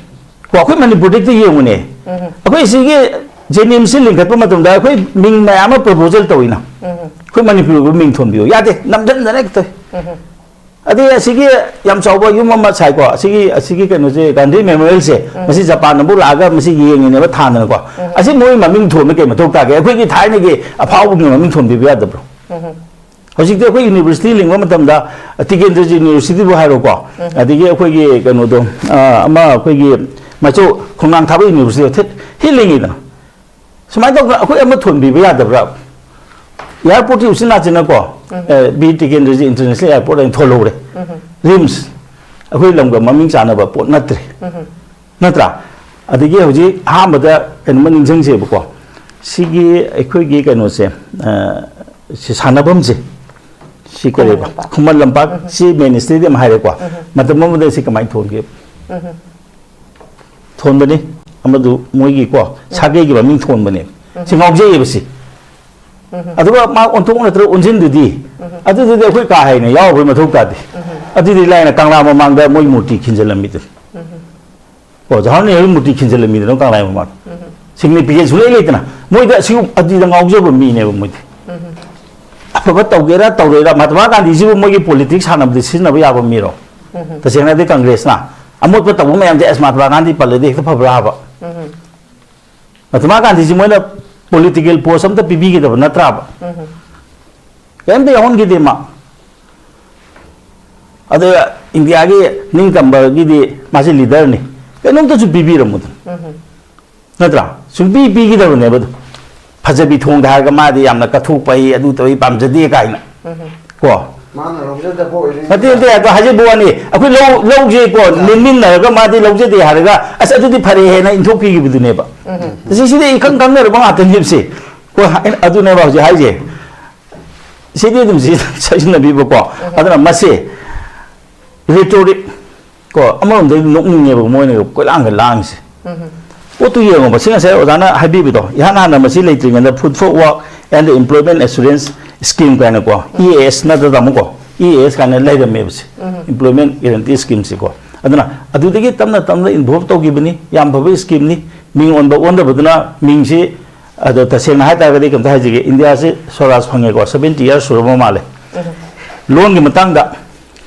ꯀꯣ, ꯑꯩꯈꯣꯏ ꯃꯅꯤꯄꯨꯔꯗ ꯍꯦꯛꯇ ꯌꯦꯡꯉꯨꯅꯦ꯫ ꯎꯝ꯫ ꯑꯩꯈꯣꯏ ꯁꯤꯒꯤ ꯖꯦꯅꯤꯝꯁꯁꯤ ꯂꯤꯡꯈꯠꯄ ꯃꯇꯝꯗ ꯑꯩꯈꯣꯏ ꯃꯤꯡ ꯃꯌꯥꯝ ꯑꯃ ꯄ꯭ꯔꯣꯄꯣꯖꯦꯜ ꯇꯧꯋꯤꯅ꯫ ꯎꯝ꯫ ꯑꯩꯈꯣꯏ ꯃꯅꯤꯄꯨꯔꯒꯤ ꯃꯤꯡ ꯊꯣꯟꯕꯤꯌꯨ ꯌꯥꯗꯦ, ꯅꯝꯁꯤꯟꯗꯅ ꯍꯦꯛꯇ꯫ ꯎꯝ꯫ ꯑꯗꯩ ꯑꯁꯤꯒꯤ ꯌꯥꯝ ꯆꯥꯎꯕ ꯌꯨꯝ ꯑꯃ ꯁꯥꯏꯀꯣ, ꯑꯁꯤꯒꯤ, ꯑꯁꯤꯒꯤ ꯀꯩꯅꯣꯁꯦ, ꯒꯥꯟꯙꯤ ꯃꯦꯃꯣꯔꯤꯌꯦꯜꯁꯦ, ꯎꯝ꯫ ꯃꯁꯤ ꯖꯄꯥꯟꯅ ꯑꯃꯨꯛ ꯂꯥꯛꯑꯒ ꯃꯁꯤ ꯌꯦꯡꯉꯤꯅꯦꯕ, ꯊꯥꯗꯅꯀꯣ꯫ ꯎꯝ꯫ ꯑꯁꯤ ꯃꯣꯏ ꯃꯃꯤꯡ ꯊꯣꯟꯕ ꯀꯩ ꯃꯊꯧ ꯇꯥꯒꯦ? ꯑꯩꯈꯣꯏꯒꯤ ꯊꯥꯏꯅꯒꯤ ꯑꯐꯥꯎꯕꯒꯤ ꯃꯃꯤꯡ ꯊꯣꯟꯕꯤꯕ ꯌꯥꯗꯕ꯭ꯔꯣ? ꯎꯝ꯫ ꯍꯧꯖꯤꯛꯇꯤ ꯑꯩꯈꯣꯏ ꯌꯨꯅꯤꯚꯔꯁꯤꯇꯤ ꯂꯤꯡꯕ ꯃꯇꯝꯗ, ꯇꯤꯀꯦꯟꯗ꯭ꯔꯖꯤꯠ ꯌꯨꯅꯤꯚꯔꯁꯤꯇꯤꯕꯨ ꯍꯥꯏꯔꯣꯀꯣ, ꯎꯝ꯫ ꯑꯗꯒꯤ ꯑꯩꯈꯣꯏꯒꯤ ꯀꯩꯅꯣꯗꯣ, ꯑ, ꯑꯃ ꯑꯩꯈꯣꯏꯒꯤ ꯃꯥꯏꯆꯧ ꯈꯣꯡꯅꯥꯡ ꯊꯥꯕ ꯌꯨꯅꯤꯚꯔꯁꯤꯇꯤ ꯍꯦꯛ ꯂꯤꯡꯉꯤꯗꯅ꯫ ꯁꯨꯃꯥꯏꯅ ꯇꯧꯗꯅ ꯑꯩꯈꯣꯏ ꯑꯃ ꯊꯣꯟꯕꯤꯕ ꯌꯥꯗꯕ꯭ꯔꯥ? ꯑꯦꯌꯥꯔꯄꯣꯔꯠꯇꯤ ꯎꯆꯤꯟ ꯅꯥꯆꯤꯟꯅꯀꯣ, ꯎꯝ꯫ ꯑꯦ, ꯕꯤꯔ ꯇꯤꯀꯦꯟꯗ꯭ꯔꯖꯤꯠ ꯏꯟꯇꯔꯅꯦꯁꯅꯦꯜ ꯑꯦꯌꯥꯔꯄꯣꯔꯠ ꯍꯥꯏꯅ ꯊꯣꯜꯍꯧꯔꯦ꯫ ꯎꯝ꯫ ꯔꯤꯝꯁ, ꯑꯩꯈꯣꯏ ꯂꯝꯒ ꯃꯃꯤꯡ ꯆꯥꯟꯅꯕ ꯄꯣꯠ ꯅꯠꯇ꯭ꯔꯦ꯫ ꯎꯝ꯫ ꯅꯠꯇ꯭ꯔꯥ? ꯑꯗꯒꯤ ꯍꯧꯖꯤꯛ ꯑꯍꯥꯟꯕꯗ ꯀꯩꯅꯣꯝꯃ ꯅꯤꯡꯁꯤꯡꯁꯦꯕꯀꯣ, ꯁꯤꯒꯤ ꯑꯩꯈꯣꯏꯒꯤ ꯀꯩꯅꯣꯁꯦ, ꯑ, ꯁꯤ ꯁꯥꯟꯅꯐꯝꯁꯦ, ꯁꯤ ꯀꯔꯤꯕ? ꯈꯨꯃꯟ ꯂꯝꯄꯥꯛ꯫ ꯈꯨꯃꯟ ꯂꯝꯄꯥꯛ, ꯎꯝ꯫ ꯁꯤ ꯃꯦꯟ ꯁ꯭ꯇꯦꯗꯤꯌꯝ ꯍꯥꯏꯔꯦꯀꯣ꯫ ꯎꯝ꯫ ꯃꯇꯝ ꯑꯃꯗ ꯁꯤ ꯀꯃꯥꯏꯅ ꯊꯣꯟꯒꯦ? ꯎꯝ꯫ ꯊꯣꯟꯕꯅꯤ꯫ ꯑꯃꯗꯨ ꯃꯣꯏꯒꯤꯀꯣ, ꯎꯝ꯫ ꯁꯥꯒꯩꯒꯤ ꯃꯃꯤꯡ ꯊꯣꯟꯕꯅꯦ꯫ ꯎꯝ꯫ ꯁꯤ ꯉꯥꯎꯖꯩꯌꯦꯕ ꯁꯤ꯫ ꯎꯝ꯫ ꯑꯗꯨꯒ ꯃꯥ ꯑꯣꯟꯊꯣꯛ ꯅꯠꯇ꯭ꯔ ꯑꯣꯟꯁꯤꯟꯗꯨꯗꯤ, ꯎꯝ꯫ ꯑꯗꯨꯗꯨꯗꯤ ꯑꯩꯈꯣꯏ ꯀꯥ ꯍꯦꯟꯅ ꯌꯥꯎꯔꯨꯕꯩ ꯃꯊꯧ ꯇꯥꯗꯦ꯫ ꯎꯝ꯫ ꯑꯗꯨꯗꯤ ꯂꯥꯏꯅ ꯀꯪꯂꯥ ꯃꯃꯥꯡꯗ ꯃꯣꯏ ꯃꯨꯔꯇꯤ ꯈꯤꯟꯖꯤꯜꯂꯝꯃꯤꯗꯨꯅꯤ꯫ ꯎꯝ꯫ ꯀꯣ, ꯖꯋꯥꯍꯔꯂꯥꯜ ꯅꯦꯍꯔꯨ ꯃꯨꯔꯇꯤ ꯈꯤꯟꯖꯤꯜꯂꯝꯃꯤꯗꯅ ꯀꯪꯂꯥ ꯃꯃꯥꯡꯗ꯫ ꯎꯝ꯫ ꯁꯤꯒꯅꯤꯐꯤꯀꯦꯟꯁ ꯁꯨꯡꯂꯩ ꯂꯩꯇꯅ ꯃꯣꯏꯗ ꯑꯁꯤꯒꯨꯝ-, ꯑꯗꯨꯗ ꯉꯥꯎꯖꯕ ꯃꯤꯅꯦꯕ ꯃꯣꯏꯗꯤ꯫ ꯎꯝ꯫ ꯑꯐꯕ ꯇꯧꯒꯦꯔꯥ ꯇꯧꯔꯣꯏꯔꯥ, ꯃꯍꯥꯇꯃꯥ ꯒꯥꯟꯙꯤꯁꯤꯕꯨ ꯃꯣꯏꯒꯤ ꯄꯣꯂꯤꯇꯤꯛꯁ ꯁꯥꯟꯅꯕꯗ ꯁꯤꯖꯤꯟꯅꯕ ꯌꯥꯕ ꯃꯤꯔꯣ? ꯎꯝ꯫ ꯇꯁꯦꯡꯅꯗꯤ ꯀꯪꯒ꯭ꯔꯦꯁꯅ ꯑꯃꯣꯠꯄ ꯇꯧꯕ ꯃꯌꯥꯝꯁꯦ ꯑꯁ ꯃꯍꯥꯇꯃꯥ ꯒꯥꯟꯙꯤ ꯄꯜꯂꯗꯤ ꯍꯦꯛꯇ ꯐꯕ꯭ꯔꯥ ꯍꯥꯏꯕ? ꯎꯝ꯫ ꯃꯍꯥꯇꯃꯥ ꯒꯥꯟꯙꯤꯁꯤ ꯃꯣꯏꯅ ꯄꯣꯂꯤꯇꯤꯀꯦꯜ ꯄꯣꯁ ꯑꯝꯇ ꯄꯤꯕꯤꯒꯗꯕ ꯅꯠꯇ꯭ꯔꯥꯕ? ꯎꯝ꯫ ꯀꯩꯝꯇ ꯌꯥꯎꯍꯟꯈꯤꯗꯦ ꯃꯥ꯫ ꯑꯗ ꯏꯟꯗꯤꯌꯥꯒꯤ ꯅꯤꯡꯇꯝꯕꯒꯤꯗꯤ ꯃꯥꯁꯤ ꯂꯤꯗꯔꯅꯤ, ꯀꯩꯅꯣꯝꯇꯁꯨ ꯄꯤꯕꯤꯔꯝꯃꯨꯗꯅ꯫ ꯎꯝ꯫ ꯅꯠꯇ꯭ꯔꯥ? ꯁꯨꯡꯄꯤ ꯄꯤꯈꯤꯗꯕꯅꯦꯕ ꯑꯗꯨ꯫ ꯐꯖꯕꯤ ꯊꯣꯡꯗ ꯍꯥꯏꯔꯒ ꯃꯥꯗꯤ ꯌꯥꯝꯅ ꯀꯠꯊꯣꯛꯄ ꯍꯩ, ꯑꯗꯨ ꯇꯧꯏ, ꯄꯥꯝꯖꯗꯦ ꯀꯥꯏꯅ꯫ ꯀꯣ? ꯃꯥꯅ ꯂꯧꯖꯗꯕ ꯅꯠꯇꯦ ꯅꯠꯇꯦ, ꯑꯗꯣ ꯍꯥꯏꯖꯕ ꯋꯥꯅꯤ, ꯑꯩꯈꯣꯏ ꯂꯧ ꯂꯧꯁꯦ ꯀꯣ, ꯅꯤꯟꯃꯤꯟꯅꯔꯒ ꯃꯥꯗꯤ ꯂꯧꯖꯗꯦ ꯍꯥꯏꯔꯒ, ꯑꯁ ꯑꯗꯨꯗꯤ ꯐꯔꯦ ꯍꯥꯏꯅ ꯏꯟꯊꯣꯛꯄꯤꯈꯤꯕꯗꯨꯅꯦꯕ꯫ ꯁꯤꯁꯤꯗꯤ ꯏꯈꯪ ꯈꯪꯅꯔꯕ ꯉꯥꯛꯇꯅꯦꯕꯁꯦ꯫ ꯀꯣ? ꯑꯩꯅ ꯑꯗꯨꯅꯦꯕ ꯍꯧꯖꯤꯛ ꯍꯥꯏꯁꯦ꯫ ꯁꯤꯗꯤ ꯑꯗꯨꯝ ꯁꯤ ꯁꯤꯖꯤꯟꯅꯕꯤꯕꯀꯣ꯫ ꯑꯗꯨꯅ ꯃꯁꯤ rhetoric ꯀꯣ, ꯑꯃꯔꯣꯝꯗ ꯅꯣꯛꯅꯤꯡꯉꯦꯕ ꯃꯣꯏꯅ ꯀꯣꯏꯂꯥꯡꯒ ꯂꯥꯡꯉꯤꯁꯦ꯫ ꯄꯣꯠꯇꯨ ꯌꯦꯡꯉꯣꯕ, ꯁꯤ ꯉꯁꯥꯏ ꯑꯣꯖꯥꯅ ꯍꯥꯏꯕꯤꯕꯗꯣ, ꯏꯍꯥꯟ ꯍꯥꯟꯅ ꯃꯁꯤ ꯂꯩꯇ꯭ꯔꯤꯉꯩꯗ Food for Work and Employment Assurance Scheme ꯀꯥꯏꯅꯀꯣ, ꯏ ꯑꯦ ꯑꯦꯁ ꯅꯠꯇ꯭ꯔ ꯇꯥꯃꯣꯀꯣ, ꯏ ꯑꯦ ꯑꯦꯁ ꯀꯥꯏꯅ ꯂꯩꯔꯝꯃꯦꯕꯁꯦ, Employment Guarantee Scheme ꯁꯦꯀꯣ꯫ ꯑꯗꯨꯅ ꯑꯗꯨꯗꯒꯤ ꯇꯞꯅ ꯇꯞꯅ involve ꯇꯧꯈꯤꯕꯅꯤ, ꯌꯥꯝ ꯐꯕ scheme ꯅꯤ꯫ ꯃꯤꯡ ꯑꯣꯟꯕ ꯑꯣꯟꯗꯕꯗꯨꯅ ꯃꯤꯡꯁꯤ, ꯑꯗꯣ ꯇꯁꯦꯡꯅ ꯍꯥꯏꯇꯥꯔꯒꯗꯤ ꯀꯩꯝꯇ ꯍꯥꯏꯖꯒꯦ, ꯏꯟꯗꯤꯌꯥꯁꯤ ꯁ꯭ꯋꯔꯥꯖ ꯐꯪꯉꯦꯀꯣ, seventy years ꯁꯨꯔꯕ ꯃꯥꯜꯂꯦ꯫ ꯂꯣꯟꯒꯤ ꯃꯇꯥꯡꯗ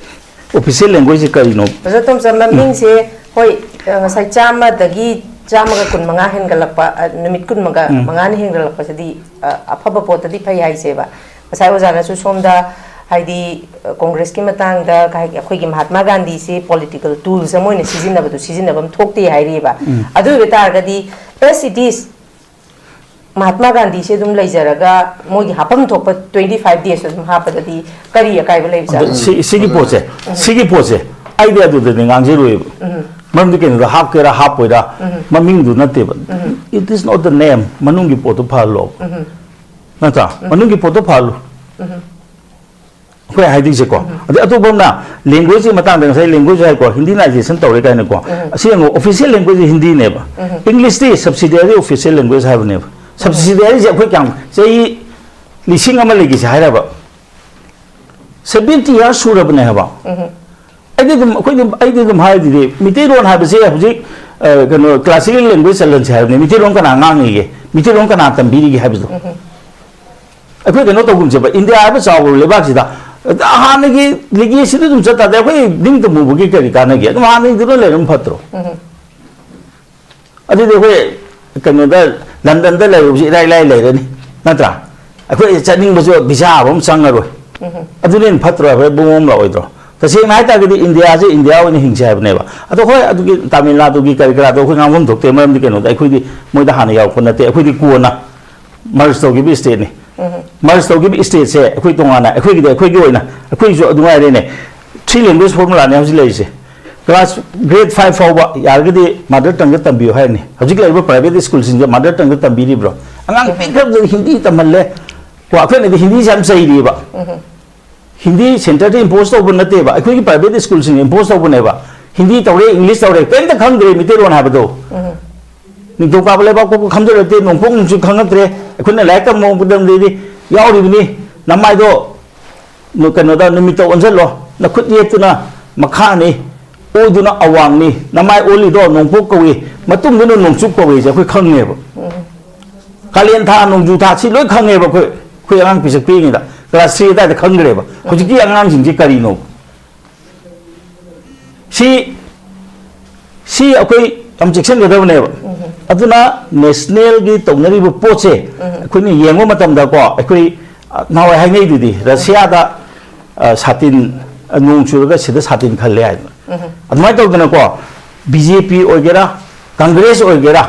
official language ꯁꯤ ꯀꯔꯤꯅꯣ? ꯑꯣꯖꯥ ꯇꯣꯝꯆꯟ, ꯃꯃꯤꯡꯁꯦ ꯍꯣꯏ, ꯑ, ꯉꯁꯥꯏ ꯆꯥꯝꯃꯗꯒꯤ ꯆꯥꯝꯃꯒ ꯀꯨꯟꯃꯉꯥ ꯍꯦꯟꯒꯠꯂꯛꯄ, ꯑ, ꯅꯨꯃꯤꯠ ꯀꯨꯟꯃꯒ ꯎꯝ꯫ ꯃꯉꯥꯅꯤ ꯍꯦꯟꯒꯠꯂꯛꯄꯁꯤꯗꯤ, ꯑ, ꯑꯐꯕ ꯄꯣꯠꯇꯗꯤ ꯐꯩ ꯍꯥꯏꯁꯦꯕ꯫ ꯉꯁꯥꯏ ꯑꯣꯖꯥꯅꯁꯨ ꯁꯣꯝꯗ ꯍꯥꯏꯗꯤ, ꯑ, ꯀꯣꯡꯒ꯭ꯔꯦꯁꯀꯤ ꯃꯇꯥꯡꯗ ꯀꯩ ꯍꯥꯏ-, ꯑꯩꯈꯣꯏꯒꯤ ꯃꯍꯥꯇꯃꯥ ꯒꯥꯟꯙꯤꯁꯤ political tools ꯑꯃ ꯑꯣꯏꯅ ꯁꯤꯖꯤꯟꯅꯕꯗꯣ ꯁꯤꯖꯤꯟꯅꯐꯝ ꯊꯣꯛꯇꯦ ꯍꯥꯏꯔꯤꯕ꯫ ꯎꯝ꯫ ꯑꯗꯨ ꯑꯣꯏꯕ ꯇꯥꯔꯒꯗꯤ as it is ꯃꯍꯥꯇꯃꯥ ꯒꯥꯟꯙꯤꯁꯦ ꯑꯗꯨꯝ ꯂꯩꯖꯔꯒ ꯃꯣꯏꯒꯤ ꯍꯥꯞꯐꯝ ꯊꯣꯛꯄ twenty five days ꯑꯗꯨꯝ ꯍꯥꯞꯄꯗꯗꯤ ꯀꯔꯤ ꯑꯀꯥꯏꯕ ꯂꯩꯕꯖꯥꯠꯅꯣ? ꯁꯤ-, ꯁꯤꯒꯤ ꯄꯣꯠꯁꯦ, ꯁꯤꯒꯤ ꯄꯣꯠꯁꯦ ꯑꯩꯗꯤ ꯑꯗꯨꯗꯗꯤ ꯉꯥꯡꯖꯔꯣꯏꯕ꯫ ꯃꯔꯝꯗꯤ ꯀꯩꯅꯣꯗ ꯍꯥꯞꯀꯦꯔꯥ ꯍꯥꯞꯄꯣꯏꯔꯥ, ꯃꯃꯤꯡꯗꯨ ꯅꯠꯇꯦꯕ꯫ It is not the name, ꯃꯅꯨꯡꯒꯤ ꯄꯣꯠꯇꯣ ꯐꯍꯜꯂꯣ꯫ ꯅꯠꯇ꯭ꯔꯥ? ꯃꯅꯨꯡꯒꯤ ꯄꯣꯠꯇꯣ ꯐꯍꯜꯂꯨ꯫ ꯑꯩꯈꯣꯏ ꯍꯥꯏꯗꯣꯏꯁꯦꯀꯣ꯫ ꯑꯗꯩ ꯑꯇꯣꯞꯄ ꯑꯃꯅ language ꯀꯤ ꯃꯇꯥꯡꯗ ꯉꯁꯥꯏ language ꯍꯥꯏꯀꯣ, Hindianization ꯇꯧꯔꯦ ꯀꯥꯏꯅꯀꯣ꯫ ꯑꯁꯤ ꯌꯦꯡꯉꯣ, official language ꯗꯤ ꯍꯤꯟꯗꯤꯅꯦꯕ꯫ English T subsidiary official language ꯍꯥꯏꯕꯅꯦꯕ꯫ Subsidiary ꯁꯦ ꯑꯩꯈꯣꯏ ꯀꯌꯥꯝ, ꯆꯍꯤ ꯂꯤꯁꯤꯡ ꯑꯃ ꯂꯩꯈꯤꯁꯦ ꯍꯥꯏꯔꯕ? Seventy years ꯁꯨꯔꯕꯅꯦ ꯍꯥꯏꯕ꯫ ꯑꯩꯗꯤ ꯑꯗꯨꯝ, ꯑꯩꯈꯣꯏꯗꯤ, ꯑꯩꯗꯤ ꯑꯗꯨꯝ ꯍꯥꯏꯗꯨꯗꯤ, ꯃꯤꯇꯩꯂꯣꯟ ꯍꯥꯏꯕꯁꯦ ꯍꯧꯖꯤꯛ, ꯑ, ꯀꯩꯅꯣ, classical language ꯆꯜꯍꯟꯁꯦ ꯍꯥꯏꯕꯅꯦ꯫ ꯃꯤꯇꯩꯂꯣꯟ ꯀꯅꯥ ꯉꯥꯡꯉꯤꯒꯦ? ꯃꯤꯇꯩꯂꯣꯟ ꯀꯅꯥ ꯇꯝꯕꯤꯔꯤꯒꯦ ꯍꯥꯏꯕꯗꯣ꯫ ꯑꯩꯈꯣꯏ ꯀꯩꯅꯣ ꯇꯧꯒꯨꯝꯁꯦꯕ, ꯏꯟꯗꯤꯌꯥ ꯍꯥꯏꯕ ꯆꯥꯎꯕ ꯂꯩꯕꯥꯛꯁꯤꯗ ꯍꯥꯟꯅꯒꯤ ꯂꯤꯒꯦꯁꯤꯗ ꯑꯗꯨꯝ ꯆꯠ ꯇꯥꯔꯗꯤ ꯑꯩꯈꯣꯏ ꯅꯤꯡꯇꯝꯃꯨꯕꯒꯤ ꯀꯔꯤ ꯀꯥꯟꯅꯒꯦ? ꯑꯗꯨꯝ ꯍꯥꯟꯅꯒꯤꯗꯨꯅ ꯂꯩꯔꯝ ꯐꯠꯇ꯭ꯔꯣ? ꯑꯗꯨꯗꯤ ꯑꯩꯈꯣꯏ ꯀꯩꯅꯣꯗ, ꯂꯟꯗꯟꯗ ꯂꯩꯔꯨꯕꯁꯤ ꯏꯔꯥꯏ ꯂꯥꯏ ꯂꯩꯔꯅꯤ, ꯅꯠꯇ꯭ꯔꯥ? ꯑꯩꯈꯣꯏ ꯆꯠꯅꯤꯡꯕꯁꯨ ꯚꯤꯁꯥ ꯑꯃ ꯆꯪꯉꯔꯣꯏ꯫ ꯑꯗꯨꯅ ꯍꯦꯟꯅ ꯐꯠꯇ꯭ꯔꯣ ꯍꯥꯏꯕ ꯃꯑꯣꯡ ꯑꯃ ꯂꯥꯛꯑꯣꯏꯗ꯭ꯔꯣ? ꯇꯁꯦꯡꯅ ꯍꯥꯏꯇꯥꯔꯒꯗꯤ ꯏꯟꯗꯤꯌꯥꯁꯦ ꯏꯟꯗꯤꯌꯥ ꯑꯣꯏꯅ ꯍꯤꯡꯁꯦ ꯍꯥꯏꯕꯅꯦꯕ꯫ ꯑꯗꯣ ꯍꯣꯏ, ꯑꯗꯨꯒꯤ ꯇꯥꯃꯤꯜ ꯅꯥꯗꯨꯒꯤ ꯀꯔꯤ ꯀꯔꯥꯗꯣ ꯑꯩꯈꯣꯏ ꯉꯥꯡꯐꯝ ꯊꯣꯛꯇꯦ, ꯃꯔꯝꯗꯤ ꯀꯩꯅꯣꯗ ꯑꯩꯈꯣꯏꯗꯤ ꯃꯣꯏꯗ ꯍꯥꯟꯅ ꯌꯥꯎꯔꯛꯄ ꯅꯠꯇꯦ, ꯑꯩꯈꯣꯏꯗꯤ ꯀꯣꯟꯅ ꯃꯔꯖ ꯇꯧꯈꯤꯕ ꯏꯁꯇꯦꯠꯅꯤ꯫ ꯃꯔꯖ ꯇꯧꯈꯤꯕ ꯏꯁꯇꯦꯠꯁꯦ ꯑꯩꯈꯣꯏ ꯇꯣꯉꯥꯟꯅ, ꯑꯩꯈꯣꯏꯒꯤꯗꯤ ꯑꯩꯈꯣꯏꯒꯤ ꯑꯣꯏꯅ, ꯑꯩꯈꯣꯏꯁꯨ ꯑꯗꯨ ꯉꯥꯏꯔꯦꯅꯦ꯫ ꯊ꯭ꯔꯤ ꯂꯦꯡꯒ꯭ꯋꯦꯖ ꯐꯣꯔꯃꯨꯂꯥꯅꯦ ꯍꯧꯖꯤꯛ ꯂꯩꯔꯤꯁꯦ꯫ ꯀ꯭ꯂꯥꯁ ꯒ꯭ꯔꯦꯗ ꯐꯥꯏꯚ ꯐꯥꯎꯕ ꯌꯥꯔꯒꯗꯤ ꯃꯥꯗꯔ ꯇꯪꯒ ꯇꯝꯕꯤꯌꯨ ꯍꯥꯏꯔꯅꯤ꯫ ꯍꯧꯖꯤꯛ ꯂꯩꯔꯤꯕ ꯄ꯭ꯔꯥꯏꯚꯦꯠ ꯁ꯭ꯀꯨꯜꯁꯤꯡꯁꯦ ꯃꯥꯗꯔ ꯇꯪꯒ ꯇꯝꯕꯤꯔꯤꯕ꯭ꯔꯣ? ꯑꯉꯥꯡ ꯄꯤꯛꯈ꯭ꯔꯕꯗ ꯍꯤꯟꯗꯤ ꯇꯝꯍꯜꯂꯦ꯫ ꯀꯣ, ꯑꯩꯈꯣꯏꯅꯗꯤ ꯍꯤꯟꯗꯤꯁꯦ ꯌꯥꯝ ꯆꯩꯔꯤꯕ꯫ ꯍꯤꯟꯗꯤ ꯁꯦꯟꯇꯔꯗ ꯏꯝꯄꯣꯁ ꯇꯧꯕ ꯅꯠꯇꯦꯕ, ꯑꯩꯈꯣꯏꯒꯤ ꯄ꯭ꯔꯥꯏꯚꯦꯠ ꯁ꯭ꯀꯨꯜꯁꯤꯡꯅ ꯏꯝꯄꯣꯁ ꯇꯧꯕꯅꯦꯕ꯫ ꯍꯤꯟꯗꯤ ꯇꯧꯔꯦ, ꯏꯪꯂꯤꯁ ꯇꯧꯔꯦ, ꯀꯔꯤꯝꯇ ꯈꯪꯗ꯭ꯔꯦ ꯃꯤꯇꯩꯂꯣꯟ ꯍꯥꯏꯕꯗꯣ꯫ ꯅꯤꯡꯊꯧꯀꯥꯕ ꯂꯩꯕꯥꯛ ꯄꯣꯛꯄ ꯈꯪꯖꯔꯛꯇꯦ, ꯅꯣꯡꯄꯣꯛ ꯅꯣꯡꯆꯨꯞ ꯈꯪꯉꯛꯇ꯭ꯔꯦ꯫ ꯑꯩꯈꯣꯏꯅ ꯂꯥꯏꯔꯤꯛ ꯇꯝꯕ ꯃꯇꯝꯗꯗꯤ ꯌꯥꯎꯔꯤꯕꯅꯤ, ꯅꯃꯥꯏꯗꯣ ꯅꯨ-, ꯀꯩꯅꯣꯗ ꯅꯨꯃꯤꯠꯇ ꯑꯣꯟꯁꯤꯜꯂꯣ, ꯅꯈꯨꯠ ꯌꯦꯠꯇꯨꯅ ꯃꯈꯥꯅꯤ, ꯑꯣꯏꯗꯨꯅ ꯑꯋꯥꯡꯅꯤ, ꯅꯃꯥꯏ ꯑꯣꯜꯂꯤꯗꯣ ꯅꯣꯡꯄꯣꯛ ꯀꯧꯏ, ꯃꯇꯨꯡꯗꯨꯅ ꯅꯣꯡꯆꯨꯞ ꯀꯧꯏꯁꯦ ꯑꯩꯈꯣꯏ ꯈꯪꯉꯦꯕ꯫ ꯀꯥꯂꯦꯟ ꯊꯥ, ꯅꯣꯡꯖꯨ ꯊꯥ, ꯁꯤ ꯂꯣꯏ ꯈꯪꯉꯦꯕ ꯑꯩꯈꯣꯏ, ꯑꯩꯈꯣꯏ ꯑꯉꯥꯡ ꯄꯤꯁꯛ ꯄꯤꯛꯏꯉꯩꯗ, ꯀ꯭ꯂꯥꯁ ꯊ꯭ꯔꯤ ꯑꯗꯨꯋꯥꯏꯗ ꯈꯪꯈ꯭ꯔꯦꯕ꯫ ꯍꯧꯖꯤꯛꯀꯤ ꯑꯉꯥꯡꯁꯤꯡꯁꯤ ꯀꯔꯤꯅꯣ? ꯁꯤ, ꯁꯤ ꯑꯩꯈꯣꯏ ꯌꯥꯝ ꯆꯦꯛꯁꯤꯟꯒꯗꯕꯅꯦꯕ꯫ ꯑꯗꯨꯅ ꯅꯦꯁꯅꯦꯜꯒꯤ ꯇꯧꯅꯔꯤꯕ ꯄꯣꯠꯁꯦ ꯑꯩꯈꯣꯏꯅ ꯌꯦꯡꯕ ꯃꯇꯝꯗꯀꯣ, ꯑꯩꯈꯣꯏ, ꯑ, ꯅꯍꯥꯟꯋꯥꯏ ꯍꯥꯏꯅꯩꯗꯨꯗꯤ, ꯔꯁꯤꯌꯥꯗ, ꯑ, ꯁꯥꯇꯤꯟ, ꯑ, ꯅꯣꯡ ꯆꯨꯔꯒ ꯁꯤꯗ ꯁꯥꯇꯤꯟ ꯈꯜꯂꯦ ꯍꯥꯏꯗꯅ꯫ ꯑꯗꯨꯃꯥꯏꯅ ꯇꯧꯗꯅꯀꯣ, ꯕꯤ ꯖꯦ ꯄꯤ ꯑꯣꯏꯒꯦꯔꯥ, ꯀꯪꯒ꯭ꯔꯦꯁ ꯑꯣꯏꯒꯦꯔꯥ,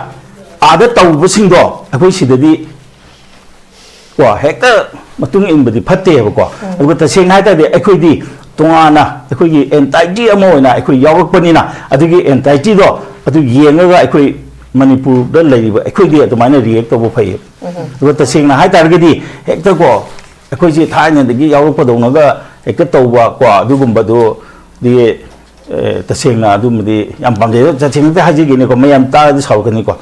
ꯑꯥꯗ ꯇꯧꯕꯁꯤꯡꯗꯣ ꯑꯩꯈꯣꯏ ꯁꯤꯗꯗꯤ ꯀꯣ, ꯍꯦꯛꯇ ꯃꯇꯨꯡ ꯏꯟꯕꯗꯤ ꯐꯠꯇꯦꯕꯀꯣ꯫ ꯑꯗꯨꯒ ꯇꯁꯦꯡꯅ ꯍꯥꯏ ꯇꯥꯔꯗꯤ ꯑꯩꯈꯣꯏꯗꯤ ꯇꯣꯉꯥꯟꯅ ꯑꯩꯈꯣꯏꯒꯤ ꯑꯦꯟꯇꯥꯏꯇꯤ ꯑꯃ ꯑꯣꯏꯅ ꯑꯩꯈꯣꯏ ꯌꯥꯎꯔꯛꯄꯅꯤꯅ, ꯑꯗꯨꯒꯤ ꯑꯦꯟꯇꯥꯏꯇꯤꯗꯣ ꯑꯗꯨ ꯌꯦꯡꯉꯒ ꯑꯩꯈꯣꯏ ꯃꯅꯤꯄꯨꯔꯗ ꯂꯩꯔꯤꯕ ꯑꯩꯈꯣꯏꯗꯤ ꯑꯗꯨꯃꯥꯏꯅ ꯔꯤꯌꯦꯛ ꯇꯧꯕ ꯐꯩꯌꯦꯕ꯫ ꯑꯗꯨꯒ ꯇꯁꯦꯡꯅ ꯍꯥꯏ ꯇꯥꯔꯒꯗꯤ ꯍꯦꯛꯇ ꯀꯣ, ꯑꯩꯈꯣꯏꯁꯦ ꯊꯥꯏꯅꯗꯒꯤ ꯌꯥꯎꯔꯛꯄꯗꯧꯅꯒ ꯍꯦꯛꯇ ꯇꯧꯕ ꯀꯣ, ꯑꯗꯨꯒꯨꯝꯕꯗꯨꯗꯤ ꯑꯦ, ꯇꯁꯦꯡꯅ ꯑꯗꯨꯃꯗꯤ ꯌꯥꯝ ꯄꯥꯝꯖꯩ꯫ ꯑꯗꯣ ꯇꯁꯦꯡꯅ ꯍꯥꯏꯖꯒꯦꯅꯦꯀꯣ, ꯃꯌꯥꯝ ꯇꯥꯔꯗꯤ ꯁꯥꯎꯔꯛꯀꯅꯤꯀꯣ꯫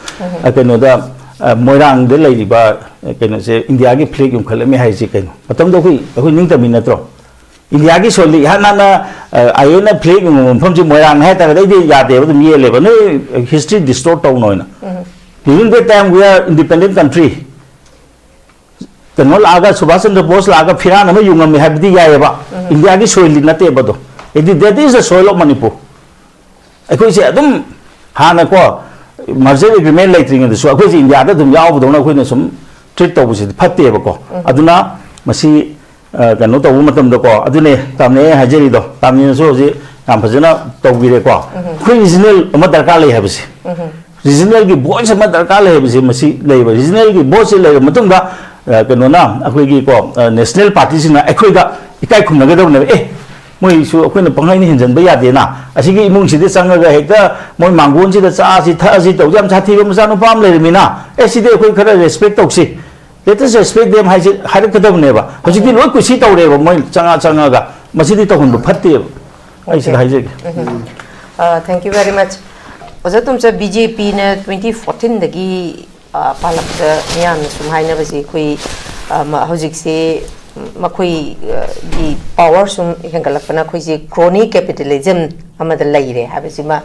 ꯑ, ꯀꯩꯅꯣꯗ, ꯑ, ꯃꯣꯏꯔꯥꯡꯗ ꯂꯩꯔꯤꯕ, ꯑ, ꯀꯩꯅꯣꯁꯦ, ꯏꯟꯗꯤꯌꯥꯒꯤ ꯐ꯭ꯂꯦꯒ ꯌꯨꯡꯈꯠꯂꯝꯃꯦ ꯍꯥꯏꯁꯦ ꯀꯩꯅꯣ? ꯃꯇꯝꯗꯣ ꯑꯩꯈꯣꯏ, ꯑꯩꯈꯣꯏ ꯅꯤꯡꯇꯝꯃꯤ ꯅꯠꯇ꯭ꯔꯣ? ꯏꯟꯗꯤꯌꯥꯒꯤ ꯁꯣꯏꯜꯗ ꯏꯍꯥꯟ ꯍꯥꯟꯅ, ꯑ, ꯑꯥꯏ ꯑꯦꯟꯅ ꯐ꯭ꯂꯦꯒ ꯌꯨꯡꯕ ꯃꯐꯝꯁꯦ ꯃꯣꯏꯔꯥꯡꯅꯦ ꯍꯥꯏ ꯇꯥꯔꯒꯗꯤ ꯑꯩꯗꯤ ꯌꯥꯗꯦꯕ, ꯑꯗꯨꯝ ꯌꯦꯜꯂꯦꯕ꯫ ꯅꯣꯏ ꯍꯤꯁꯇ꯭ꯔꯤ ꯗꯤꯁꯇꯣꯔꯠ ꯇꯧꯅꯣ ꯍꯥꯏꯅ꯫ During that time we are independent country. ꯀꯩꯅꯣ ꯂꯥꯛꯑꯒ, ꯁꯨꯕꯥꯁ ꯆꯟꯗ꯭ꯔ ꯕꯣꯁ ꯂꯥꯛꯑꯒ ꯐꯤꯔꯥꯟ ꯑꯃ ꯌꯨꯡꯉꯝꯃꯦ ꯍꯥꯏꯕꯗꯤ ꯌꯥꯏꯑꯕ꯫ ꯏꯟꯗꯤꯌꯥꯒꯤ ꯁꯣꯏꯜꯗꯤ ꯅꯠꯇꯦꯕ ꯑꯗꯣ꯫ ꯑꯩꯗꯤ that is the soil of Manipur. ꯑꯩꯈꯣꯏꯁꯦ ꯑꯗꯨꯝ ꯍꯥꯟꯅꯀꯣ, ꯃꯔꯖꯔ ꯑꯦꯒ꯭ꯔꯤꯃꯦꯟ ꯂꯩꯇ꯭ꯔꯤꯉꯩꯗꯁꯨ ꯑꯩꯈꯣꯏꯁꯦ ꯏꯟꯗꯤꯌꯥꯗ ꯑꯗꯨꯝ ꯌꯥꯎꯕꯗꯧꯅ ꯑꯩꯈꯣꯏꯅ ꯁꯨꯝ ꯇ꯭ꯔꯤꯠ ꯇꯧꯕꯁꯤꯗꯤ ꯐꯠꯇꯦꯕꯀꯣ꯫ ꯑꯗꯨꯅ ꯃꯁꯤ, ꯑ, ꯀꯩꯅꯣ ꯇꯧꯕ ꯃꯇꯝꯗꯀꯣ, ꯑꯗꯨꯅꯦ ꯇꯥꯝꯅꯦ ꯑꯩ ꯍꯥꯏꯖꯔꯤꯗꯣ, ꯇꯥꯝꯅꯦꯅꯁꯨ ꯍꯧꯖꯤꯛ ꯌꯥꯝ ꯐꯖꯅ ꯇꯧꯕꯤꯔꯦꯀꯣ꯫ ꯑꯩꯈꯣꯏ ꯔꯤꯖꯅꯦꯜ ꯑꯃ ꯗꯔꯀꯥꯔ ꯂꯩ ꯍꯥꯏꯕꯁꯦ꯫ ꯔꯤꯖꯅꯦꯜꯒꯤ ꯚꯣꯏꯁ ꯑꯃ ꯗꯔꯀꯥꯔ ꯂꯩ ꯍꯥꯏꯕꯁꯤ ꯃꯁꯤ ꯂꯩꯕ꯫ ꯔꯤꯖꯅꯦꯜꯒꯤ ꯚꯣꯏꯁꯁꯤ ꯂꯩꯔꯕ ꯃꯇꯨꯡꯗ, ꯑ, ꯀꯩꯅꯣꯅ, ꯑꯩꯈꯣꯏꯒꯤ ꯀꯣ, ꯑ, ꯅꯦꯁꯅꯦꯜ ꯄꯥꯔꯇꯤꯁꯤꯡꯅ ꯑꯩꯈꯣꯏꯗ ꯏꯀꯥꯏ ꯈꯨꯝꯅꯒꯗꯕꯅꯦꯕ꯫ ꯑꯦ, ꯃꯣꯏꯁꯨ ꯑꯩꯈꯣꯏꯅ ꯄꯪꯍꯥꯏꯅ ꯍꯦꯟꯖꯟꯕ ꯌꯥꯗꯦꯅ, ꯑꯁꯤꯒꯤ ꯏꯃꯨꯡꯁꯤꯗ ꯆꯪꯉꯒ ꯍꯦꯛꯇ ꯃꯣꯏ ꯃꯥꯡꯒꯣꯟꯁꯤꯗ ꯆꯥꯁꯤ ꯊꯛꯑꯁꯤ ꯇꯧꯁꯤ, ꯌꯥꯝ ꯁꯥꯊꯤꯕ ꯃꯆꯥꯅꯨꯄꯥ ꯑꯃ ꯂꯩꯔꯝꯃꯤꯅ, ꯑꯦ, ꯁꯤꯗꯤ ꯑꯩꯈꯣꯏ ꯈꯔ ꯔꯦꯁꯄꯦꯛ ꯇꯧꯁꯤ, let us respect them ꯍꯥꯏꯁꯦ ꯍꯥꯏꯔꯛꯀꯗꯕꯅꯦꯕ꯫ ꯍꯧꯖꯤꯛꯇꯤ ꯂꯣꯏ ꯀꯨꯁꯤ ꯇꯧꯔꯦꯕ, ꯃꯣꯏ ꯆꯪꯉ ꯆꯪꯉꯒ꯫ ꯃꯁꯤꯗꯤ ꯇꯧꯍꯟꯕ ꯐꯠꯇꯦꯕ꯫ ꯑꯩ ꯁꯤꯗ ꯍꯥꯏꯖꯒꯦ꯫ Thank you very much. ꯑꯣꯖꯥ ꯇꯣꯝꯆ, ꯕꯤ ꯖꯦ ꯄꯤꯅ ꯇ꯭ꯋꯦꯟꯇꯤ ꯐꯣꯔꯇꯤꯟꯗꯒꯤ ꯄꯥꯜꯂꯛꯄꯗ ꯃꯤꯌꯥꯝꯅ ꯁꯨꯝ ꯍꯥꯏꯅꯕꯁꯦ, ꯑꯩꯈꯣꯏ, ꯑ, ꯃ- ꯍꯧꯖꯤꯛꯁꯦ ꯃꯈꯣꯏꯒꯤ ꯄꯥꯋꯔ ꯁꯨꯝ ꯍꯦꯟꯒꯠꯂꯛꯄꯅ ꯑꯩꯈꯣꯏꯁꯦ ꯀ꯭ꯔꯣꯅꯤ ꯀꯦꯄꯤꯇꯦꯂꯤꯖꯝ ꯑꯃꯗ ꯂꯩꯔꯦ ꯍꯥꯏꯕꯁꯤꯃ,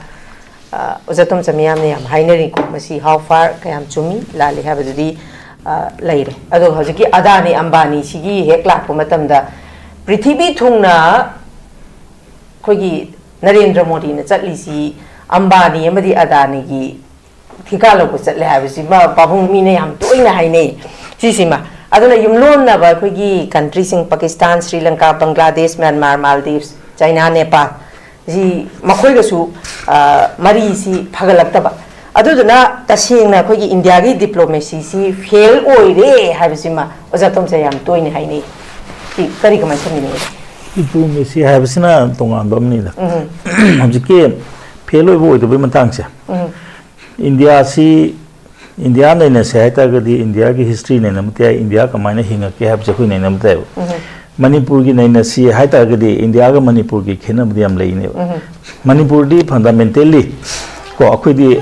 ꯑ, ꯑꯣꯖꯥ ꯇꯣꯝꯆ, ꯃꯤꯌꯥꯝꯅ ꯌꯥꯝ ꯍꯥꯏꯅꯔꯤꯀꯣ꯫ ꯃꯁꯤ how far, ꯀꯌꯥꯝ ꯆꯨꯝꯃꯤ ꯂꯥꯜꯂꯤ ꯍꯥꯏꯕꯗꯨꯗꯤ, ꯑ, ꯂꯩꯔꯦ꯫ ꯑꯗꯨꯒ ꯍꯧꯖꯤꯛꯀꯤ ꯑꯗꯥꯅꯤ ꯑꯝꯕꯥꯅꯤꯁꯤꯒꯤ ꯍꯦꯛ ꯂꯥꯛꯄ ꯃꯇꯝꯗ ꯄ꯭ꯔꯤꯊꯤꯕꯤ ꯊꯨꯡꯅ ꯑꯩꯈꯣꯏꯒꯤ ꯅꯔꯦꯟꯗ꯭ꯔ ꯃꯣꯗꯤꯅ ꯆꯠꯂꯤꯁꯤ ꯑꯝꯕꯥꯅꯤ ꯑꯃꯗꯤ ꯑꯗꯥꯅꯤꯒꯤ ꯊꯤꯀꯥ ꯂꯧꯕ ꯆꯠꯂꯦ ꯍꯥꯏꯕꯁꯤꯃ ꯄꯥꯕꯨꯡ ꯃꯤꯅ ꯌꯥꯝ ꯇꯣꯏꯅ ꯍꯥꯏꯅꯩ꯫ ꯁꯤꯁꯤꯃ, ꯑꯗꯨꯅ ꯌꯨꯝꯂꯣꯟꯅꯕ ꯑꯩꯈꯣꯏꯒꯤ ꯀꯟꯇ꯭ꯔꯤꯁꯤꯡ, ꯄꯥꯀꯤꯁꯇꯥꯟ, ꯁ꯭ꯔꯤ ꯂꯪꯀꯥ, ꯕꯪꯒ꯭ꯂꯥꯗꯦꯁ, ꯃ꯭ꯌꯥꯟꯃꯥꯔ, ꯃꯥꯜꯗꯤꯞꯁ, ꯆꯥꯏꯅꯥ, ꯅꯦꯄꯥꯜ, ꯁꯤ ꯃꯈꯣꯏꯒꯁꯨ, ꯑ, ꯃꯔꯤꯁꯤ ꯐꯒꯠꯂꯛꯇꯕ꯫ ꯑꯗꯨꯗꯨꯅ ꯇꯁꯦꯡꯅ ꯑꯩꯈꯣꯏꯒꯤ ꯏꯟꯗꯤꯌꯥꯒꯤ ꯗꯤꯄ꯭ꯂꯣꯃꯦꯁꯤꯁꯤ ꯐꯦꯜ ꯑꯣꯏꯔꯦ ꯍꯥꯏꯕꯁꯤꯃ ꯑꯣꯖꯥ ꯇꯣꯝꯆ ꯌꯥꯝ ꯇꯣꯏꯅ ꯍꯥꯏꯅꯩ꯫ ꯁꯤ ꯀꯔꯤ, ꯀꯃꯥꯏꯅ ꯈꯟꯕꯤꯅꯤ? ꯗꯤꯄ꯭ꯂꯣꯃꯦꯁꯤ ꯍꯥꯏꯕꯁꯤꯅ ꯇꯣꯉꯥꯟꯕ ꯑꯃꯅꯤꯗ꯫ ꯍꯧꯖꯤꯛꯀꯤ ꯐꯦꯜ ꯑꯣꯏꯕ ꯑꯣꯏꯗꯕꯒꯤ ꯃꯇꯥꯡꯁꯦ, ꯏꯟꯗꯤꯌꯥꯁꯤ, ꯏꯟꯗꯤꯌꯥ ꯅꯩꯅꯁꯦ ꯍꯥꯏꯇꯥꯔꯒꯗꯤ ꯏꯟꯗꯤꯌꯥꯒꯤ ꯍꯤꯁꯇ꯭ꯔꯤ ꯅꯩꯅꯕ ꯌꯥꯏ, ꯏꯟꯗꯤꯌꯥ ꯀꯃꯥꯏꯅ ꯍꯤꯡꯉꯛꯀꯦ ꯍꯥꯏꯕꯁꯦ ꯑꯩꯈꯣꯏ ꯅꯩꯅꯕ ꯌꯥꯏꯕ꯫ ꯃꯅꯤꯄꯨꯔꯒꯤ ꯅꯩꯅꯁꯤ ꯍꯥꯏꯇꯥꯔꯒꯗꯤ ꯏꯟꯗꯤꯌꯥꯒ ꯃꯅꯤꯄꯨꯔꯒꯤ ꯈꯦꯠꯅꯕꯗꯤ ꯌꯥꯝ ꯂꯩꯅꯦꯕ꯫ ꯃꯅꯤꯄꯨꯔꯗꯤ ꯐꯟꯗꯥꯃꯦꯟꯇꯦꯜꯂꯤ ꯀꯣ, ꯑꯩꯈꯣꯏꯗꯤ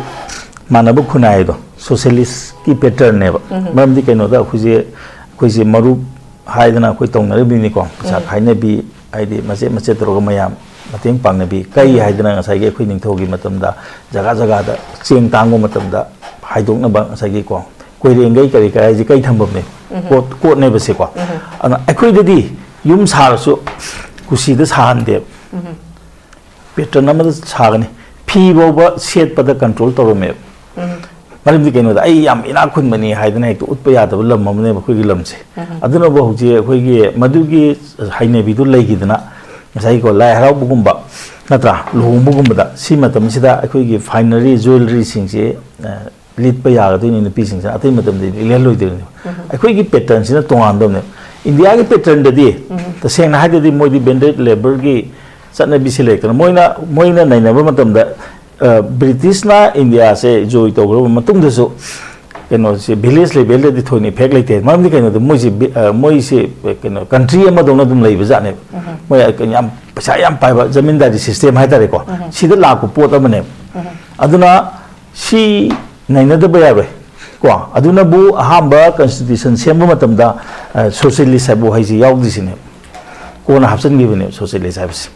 ꯃꯥꯟꯅꯕ ꯈꯨꯟꯅꯥꯏꯗꯣ, ꯁꯣꯁꯤꯌꯦꯂꯤꯁꯀꯤ ꯄꯦꯇꯔꯟꯅꯦꯕ꯫ ꯃꯔꯝꯗꯤ ꯀꯩꯅꯣꯗ ꯑꯩꯈꯣꯏꯁꯦ, ꯑꯩꯈꯣꯏꯁꯦ ꯃꯔꯨꯞ ꯍꯥꯏꯗꯅ ꯑꯩꯈꯣꯏ ꯇꯧꯅꯔꯤꯕꯅꯤꯀꯣ, ꯄꯩꯁꯥ ꯈꯥꯏꯅꯕꯤ, ꯍꯥꯏꯗꯤ ꯃꯆꯦꯠ ꯃꯆꯦꯠ ꯇꯧꯔꯒ ꯃꯌꯥꯝ ꯃꯇꯦꯡ ꯄꯥꯡꯅꯕꯤ꯫ ꯀꯩ ꯍꯥꯏꯗꯅ ꯉꯁꯥꯏꯒꯤ ꯑꯩꯈꯣꯏ ꯅꯤꯡꯊꯧꯒꯤ ꯃꯇꯝꯗ ꯖꯒꯥ ꯖꯒꯥꯗ ꯆꯦꯡ ꯇꯥꯡꯕ ꯃꯇꯝꯗ ꯍꯥꯏꯗꯣꯛꯅꯕ ꯉꯁꯥꯏꯒꯤ ꯀꯣ, ꯀꯣꯏꯔꯦꯡꯒꯩ ꯀꯔꯤ ꯀꯔꯤ ꯍꯥꯏꯁꯦ ꯀꯩ ꯊꯝꯐꯝꯅꯦ? ꯀꯣꯠ, ꯀꯣꯠꯅꯦꯕꯁꯦꯀꯣ꯫ ꯑꯗꯨꯅ ꯑꯩꯈꯣꯏꯗꯗꯤ ꯌꯨꯝ ꯁꯥꯔꯁꯨ ꯀꯨꯁꯤꯗ ꯁꯥꯍꯟꯗꯦꯕ꯫ ꯄꯦꯇꯔꯟ ꯑꯃꯗ ꯁꯥꯒꯅꯤ꯫ ꯐꯤ ꯐꯥꯎꯕ ꯁꯦꯠꯄꯗ ꯀꯟꯇ꯭ꯔꯣꯜ ꯇꯧꯔꯝꯃꯦꯕ꯫ ꯃꯔꯝꯗꯤ ꯀꯩꯅꯣꯗ, ꯑꯩ ꯌꯥꯝ ꯏꯅꯥꯛ ꯈꯨꯟꯕꯅꯤ ꯍꯥꯏꯗꯅ ꯍꯦꯛꯇ ꯎꯠꯄ ꯌꯥꯗꯕ ꯂꯝ ꯑꯃꯅꯦꯕ ꯑꯩꯈꯣꯏꯒꯤ ꯂꯝꯁꯦ꯫ ꯑꯗꯨꯅꯕꯨ ꯍꯧꯖꯤꯛ ꯑꯩꯈꯣꯏꯒꯤ ꯃꯗꯨꯒꯤ ꯍꯩꯅꯕꯤꯗꯨ ꯂꯩꯈꯤꯗꯅ ꯉꯁꯥꯏꯒꯤꯀꯣ, ꯂꯥꯏ ꯍꯔꯥꯎꯕꯒꯨꯝꯕ, ꯅꯠꯇ꯭ꯔꯥ, ꯂꯨꯍꯣꯡꯕꯒꯨꯝꯕꯗ, ꯁꯤ ꯃꯇꯝꯁꯤꯗ ꯑꯩꯈꯣꯏꯒꯤ finery, jewelleryꯁꯤꯡꯁꯦ, ꯑ, ꯂꯤꯠꯄ ꯌꯥꯒꯗꯣꯏꯅꯤ, ꯅꯨꯄꯤꯁꯤꯡꯁꯤꯅ ꯑꯇꯩ ꯃꯇꯝꯗꯗꯤ ꯂꯤꯠꯍꯜꯂꯣꯏꯗꯣꯏꯅꯦꯕ꯫ ꯑꯩꯈꯣꯏꯒꯤ patternꯁꯤꯅ ꯇꯣꯉꯥꯟꯗꯕꯅꯦꯕ꯫ ꯏꯟꯗꯤꯌꯥꯒꯤ patternꯗꯗꯤ, ꯇꯁꯦꯡꯅ ꯍꯥꯏꯔꯗꯤ, ꯃꯣꯏꯗꯤ bonded labourꯒꯤ ꯆꯠꯅꯕꯤꯁꯤ ꯂꯩꯇꯅ, ꯃꯣꯏꯅ, ꯃꯣꯏꯅ ꯅꯩꯅꯕ ꯃꯇꯝꯗ, ꯑ, Britishꯅ ꯏꯟꯗꯤꯌꯥꯁꯦ join ꯇꯧꯈ꯭ꯔꯕ ꯃꯇꯨꯡꯗꯁꯨ, ꯀꯩꯅꯣꯁꯦ, village levelꯗꯗꯤ ꯊꯣꯏꯅ effect ꯂꯩꯇꯦ꯫ ꯃꯔꯝꯗꯤ ꯀꯩꯅꯣꯗ, ꯃꯣꯏꯁꯦ ꯕꯤ-, ꯑ, ꯃꯣꯏꯁꯦ, ꯀꯩꯅꯣ, country ꯑꯃꯗꯧꯅ ꯑꯗꯨꯝ ꯂꯩꯕ ꯖꯥꯠꯅꯦꯕ꯫ ꯃꯣꯏ ꯌꯥꯝ ꯄꯩꯁꯥ ꯌꯥꯝ ꯄꯥꯏꯕ ꯖꯃꯤꯟꯗꯥꯔꯤ system ꯍꯥꯏꯇꯥꯔꯦꯀꯣ, ꯁꯤꯗ ꯂꯥꯛꯄ ꯄꯣꯠ ꯑꯃꯅꯦꯕ꯫ ꯑꯗꯨꯅ ꯁꯤ ꯅꯩꯅꯗꯕ ꯌꯥꯔꯣꯏ꯫ ꯀꯣ, ꯑꯗꯨꯅꯕꯨ ꯑꯍꯥꯟꯕ constitution ꯁꯦꯝꯕ ꯃꯇꯝꯗ, ꯑ, socialist ꯍꯥꯏꯕ ꯋꯥꯍꯩꯁꯤ ꯌꯥꯎꯗ꯭ꯔꯤꯁꯤꯅꯦꯕ꯫ ꯀꯣꯟꯅ ꯍꯥꯞꯆꯤꯟꯈꯤꯕꯅꯦꯕ socialist ꯍꯥꯏꯕꯁꯤ꯫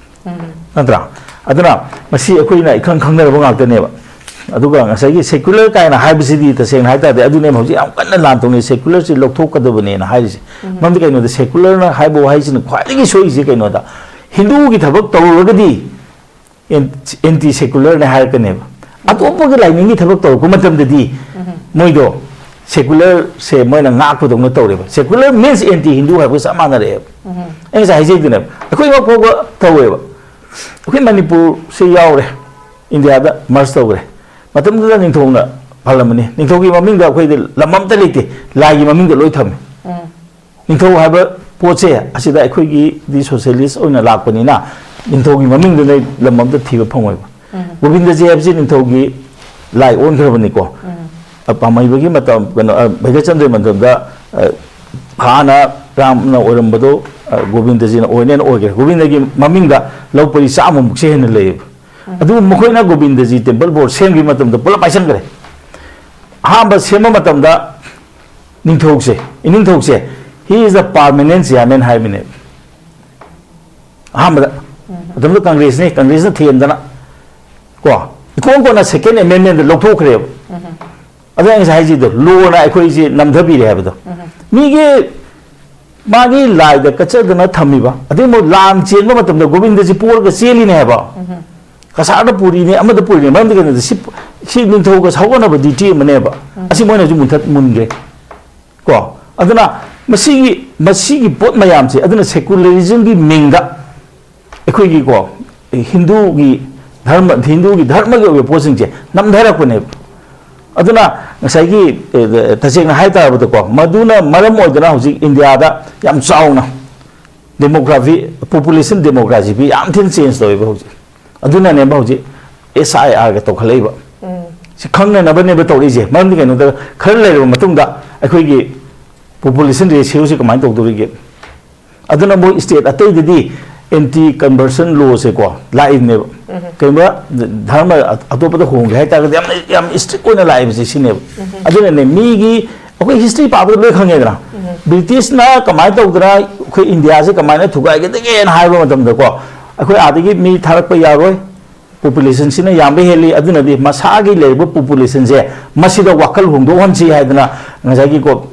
ꯅꯠꯇ꯭ꯔꯥ? ꯑꯗꯨꯅ ꯃꯁꯤ ꯑꯩꯈꯣꯏꯅ ꯏꯈꯪ ꯈꯪꯅꯔꯕ ꯉꯥꯛꯇꯅꯦꯕ꯫ ꯑꯗꯨꯒ ꯉꯁꯥꯏꯒꯤ secular ꯀꯥꯏꯅ ꯍꯥꯏꯕꯁꯤꯗꯤ, ꯇꯁꯦꯡꯅ ꯍꯥꯏ ꯇꯥꯔꯗꯤ, ꯑꯗꯨꯅꯦꯕ ꯍꯧꯖꯤꯛ ꯌꯥꯝ ꯀꯟꯅ ꯂꯥꯟ ꯇꯧꯅꯩ, secularꯁꯤ ꯂꯧꯊꯣꯛꯀꯗꯕꯅꯦꯅ ꯍꯥꯏꯔꯤꯁꯦ꯫ ꯃꯔꯝꯗꯤ ꯀꯩꯅꯣꯗ, secularꯅ ꯍꯥꯏꯕ ꯋꯥꯍꯩꯁꯤꯅ ꯈ꯭ꯋꯥꯏꯗꯒꯤ ꯁꯣꯏꯔꯤꯁꯦ ꯀꯩꯅꯣꯗ, ꯍꯤꯟꯗꯨꯒꯤ ꯊꯕꯛ ꯇꯧꯔꯨꯔꯒꯗꯤ anti secularꯅꯦ ꯍꯥꯏꯔꯛꯀꯅꯦꯕ꯫ ꯑꯇꯣꯞꯄꯒꯤ ꯂꯥꯏꯅꯤꯡꯒꯤ ꯊꯕꯛ ꯇꯧꯔꯛꯄ ꯃꯇꯝꯗꯗꯤ ꯃꯣꯏꯗꯣ secularꯁꯦ ꯃꯣꯏꯅ ꯉꯥꯛꯄꯗꯧꯅ ꯇꯧꯔꯦꯕ꯫ Secular means anti Hindu ꯍꯥꯏꯕꯒ ꯆꯞ ꯃꯥꯟꯅꯔꯛꯑꯦꯕ꯫ ꯑꯩ ꯉꯁꯥꯏ ꯍꯥꯏꯖꯩꯗꯨꯅꯦꯕ, ꯑꯩꯈꯣꯏ ꯏꯃꯥ ꯐꯥꯎꯕ ꯇꯧꯋꯦꯕ꯫ ꯑꯩꯈꯣꯏ ꯃꯅꯤꯄꯨꯔꯁꯦ ꯌꯥꯎꯔꯦ, ꯏꯟꯗꯤꯌꯥꯗ merge ꯇꯧꯈ꯭ꯔꯦ꯫ ꯃꯇꯝꯗꯨꯗ ꯅꯤꯡꯊꯧꯅ ꯄꯥꯜꯂꯝꯕꯅꯤ꯫ ꯅꯤꯡꯊꯧꯒꯤ ꯃꯃꯤꯡꯗ ꯑꯩꯈꯣꯏꯗꯤ ꯂꯝ ꯑꯝꯇ ꯂꯩꯇꯦ, ꯂꯥꯏꯒꯤ ꯃꯃꯤꯡꯗ ꯂꯣꯏ ꯊꯝꯃꯤ꯫ ꯅꯤꯡꯊꯧ ꯍꯥꯏꯕ ꯄꯣꯠꯁꯦ, ꯑꯁꯤꯗ ꯑꯩꯈꯣꯏꯒꯤꯗꯤ socialist ꯑꯣꯏꯅ ꯂꯥꯛꯄꯅꯤꯅ, ꯅꯤꯡꯊꯧꯒꯤ ꯃꯃꯤꯡꯗꯨꯅ ꯂꯝ ꯑꯝꯇ ꯊꯤꯕ ꯐꯪꯉꯣꯏꯕ꯫ ꯒꯣꯕꯤꯟꯗꯖꯤ ꯍꯥꯏꯕꯁꯤ ꯅꯤꯡꯊꯧꯒꯤ ꯂꯥꯏ ꯑꯣꯟꯈ꯭ꯔꯕꯅꯤꯀꯣ꯫ ꯑ, ꯄꯥꯝꯍꯩꯕꯒꯤ ꯃꯇꯝ, ꯀꯩꯅꯣ, ꯑ, ꯚꯩꯔꯆꯟꯗ꯭ꯔꯒꯤ ꯃꯇꯝꯗ, ꯑ, ꯍꯥꯟꯅ ꯔꯥꯝꯅ ꯑꯣꯏꯔꯝꯕꯗꯣ, ꯑ, ꯒꯣꯕꯤꯟꯗꯖꯤꯅ ꯑꯣꯏꯅꯦꯅ ꯑꯣꯏꯈ꯭ꯔꯦ꯫ ꯒꯣꯕꯤꯟꯗꯒꯤ ꯃꯃꯤꯡꯗ ꯂꯧ ꯄꯔꯤ ꯆꯥꯝꯃꯃꯨꯛꯁꯦ ꯍꯦꯟꯅ ꯂꯩꯌꯦꯕ꯫ ꯑꯗꯨꯕꯨ ꯃꯈꯣꯏꯅ ꯒꯣꯕꯤꯟꯗꯖꯤ temple board ꯁꯦꯝꯈꯤꯕ ꯃꯇꯝꯗ ꯄꯨꯂꯞ ꯄꯥꯏꯁꯟꯈ꯭ꯔꯦ꯫ ꯑꯍꯥꯟꯕ ꯁꯦꯝꯕ ꯃꯇꯝꯗ ꯅꯤꯡꯊꯧꯁꯦ, ꯏꯅꯤꯡꯊꯧꯁꯦ, "He is the permanent chairman" ꯍꯥꯏꯕꯅꯦꯕ꯫ ꯑꯍꯥꯟꯕꯗ꯫ ꯃꯇꯝꯗꯨꯗ ꯀꯪꯒ꯭ꯔꯦꯁꯅꯤ, ꯀꯪꯒ꯭ꯔꯦꯁꯅ ꯊꯦꯝꯗꯅ, ꯀꯣ, ꯏꯀꯣꯟ ꯀꯣꯟꯅ second amendmentꯗ ꯂꯧꯊꯣꯛꯈ꯭ꯔꯦꯕ꯫ ꯑꯗꯣ ꯑꯩ ꯉꯁꯥꯏ ꯍꯥꯏꯁꯤꯗꯣ, lawꯅ ꯑꯩꯈꯣꯏꯁꯤ ꯅꯝꯊꯕꯤꯔꯦ ꯍꯥꯏꯕꯗꯣ꯫ ꯃꯤꯒꯤ, ꯃꯥꯒꯤ ꯂꯥꯏꯗ ꯀꯠꯆꯗꯅ ꯊꯝꯃꯤꯕ, ꯑꯗꯩ ꯑꯃꯨꯛ ꯂꯥꯟ ꯆꯦꯟꯕ ꯃꯇꯝꯗ ꯒꯣꯕꯤꯟꯗꯁꯤ ꯄꯣꯔꯒ ꯆꯦꯜꯂꯤꯅꯦ ꯍꯥꯏꯕ꯫ ꯀꯁꯥꯔꯗ ꯄꯨꯔꯤꯅꯦ, ꯑꯃꯗ ꯄꯨꯔꯤꯅꯦ, ꯃꯔꯝꯗꯤ ꯀꯩꯅꯣꯗ ꯁꯤ, ꯁꯤ ꯅꯤꯡꯊꯧꯒ ꯁꯥꯒꯣꯟꯅꯕ duty ꯑꯃꯅꯦꯕ꯫ ꯑꯁꯤ ꯃꯣꯏꯅ ꯍꯧꯖꯤꯛ ꯃꯨꯟꯊꯠ-, ꯃꯨꯟꯈ꯭ꯔꯦ꯫ ꯀꯣ? ꯑꯗꯨꯅ ꯃꯁꯤꯒꯤ, ꯃꯁꯤꯒꯤ ꯄꯣꯠ ꯃꯌꯥꯝꯁꯦ, ꯑꯗꯨꯅ secularismꯒꯤ ꯃꯤꯡꯗ ꯑꯩꯈꯣꯏꯒꯤꯀꯣ, ꯍꯤꯟꯗꯨꯒꯤ ꯙꯔꯃ, ꯍꯤꯟꯗꯨꯒꯤ ꯙꯔꯃꯒꯤ ꯑꯣꯏꯕ ꯄꯣꯠꯁꯤꯡꯁꯦ ꯅꯝꯊꯔꯛꯄꯅꯦꯕ꯫ ꯑꯗꯨꯅ ꯉꯁꯥꯏꯒꯤ, ꯑꯦ, ꯇꯁꯦꯡꯅ ꯍꯥꯏ ꯇꯥꯔꯕꯗꯀꯣ, ꯃꯗꯨꯅ ꯃꯔꯝ ꯑꯣꯏꯗꯅ ꯍꯧꯖꯤꯛ ꯏꯟꯗꯤꯌꯥꯗ ꯌꯥꯝ ꯆꯥꯎꯅ demography, population demography ꯌꯥꯝ ꯊꯤꯅ change ꯇꯧꯋꯦꯕ ꯍꯧꯖꯤꯛ꯫ ꯑꯗꯨꯅꯅꯦꯕ ꯍꯧꯖꯤꯛ S I R ꯒ ꯇꯧꯈꯠꯂꯛꯏꯕ꯫ ꯁꯤ ꯈꯪꯅꯅꯕꯅꯦꯕ ꯇꯧꯔꯛꯏꯁꯦ꯫ ꯃꯔꯝꯗꯤ ꯀꯩꯅꯣꯗ, ꯈꯔ ꯂꯩꯔꯕ ꯃꯇꯨꯡꯗ ꯑꯩꯈꯣꯏꯒꯤ population ratio ꯁꯤ ꯀꯃꯥꯏꯅ ꯇꯧꯗꯣꯔꯤꯒꯦ? ꯑꯗꯨꯅ ꯃꯣꯏ state ꯑꯇꯩꯗꯗꯤ anti conversion law ꯁꯦꯀꯣ ꯂꯥꯛꯏꯕꯅꯦꯕ꯫ ꯀꯩꯒꯨꯝꯕ ꯙꯔꯃ ꯑꯇꯣꯞꯄꯗ ꯍꯣꯡꯒꯦ ꯍꯥꯏꯇꯥꯔꯒꯗꯤ ꯌꯥꯝꯅ, ꯌꯥꯝ strict ꯑꯣꯏꯅ ꯂꯥꯛꯏꯕꯁꯦ ꯁꯤꯅꯦꯕ꯫ ꯑꯗꯨꯅꯅꯦ ꯃꯤꯒꯤ, ꯑꯩꯈꯣꯏ history ꯄꯥꯕꯗ ꯂꯣꯏ ꯈꯪꯉꯦꯗꯅ꯫ ꯕ꯭ꯔꯤꯇꯤꯁꯅ ꯀꯃꯥꯏꯅ ꯇꯧꯗꯅ ꯑꯩꯈꯣꯏ ꯏꯟꯗꯤꯌꯥꯁꯦ ꯀꯃꯥꯏꯅ ꯊꯨꯒꯥꯏꯒꯗꯒꯦꯅ ꯍꯥꯏꯕ ꯃꯇꯝꯗꯀꯣ, ꯑꯩꯈꯣꯏ ꯑꯥꯗꯒꯤ ꯃꯤ ꯊꯥꯔꯛꯄ ꯌꯥꯔꯣꯏ, population ꯁꯤꯅ ꯌꯥꯝꯕ ꯍꯦꯜꯂꯤ, ꯑꯗꯨꯅꯗꯤ ꯃꯁꯥꯒꯤ ꯂꯩꯔꯤꯕ population ꯁꯦ ꯃꯁꯤꯗ ꯋꯥꯈꯜ ꯍꯣꯡꯗꯣꯛꯍꯟꯁꯤ ꯍꯥꯏꯗꯅ ꯉꯁꯥꯏꯒꯤꯀꯣ,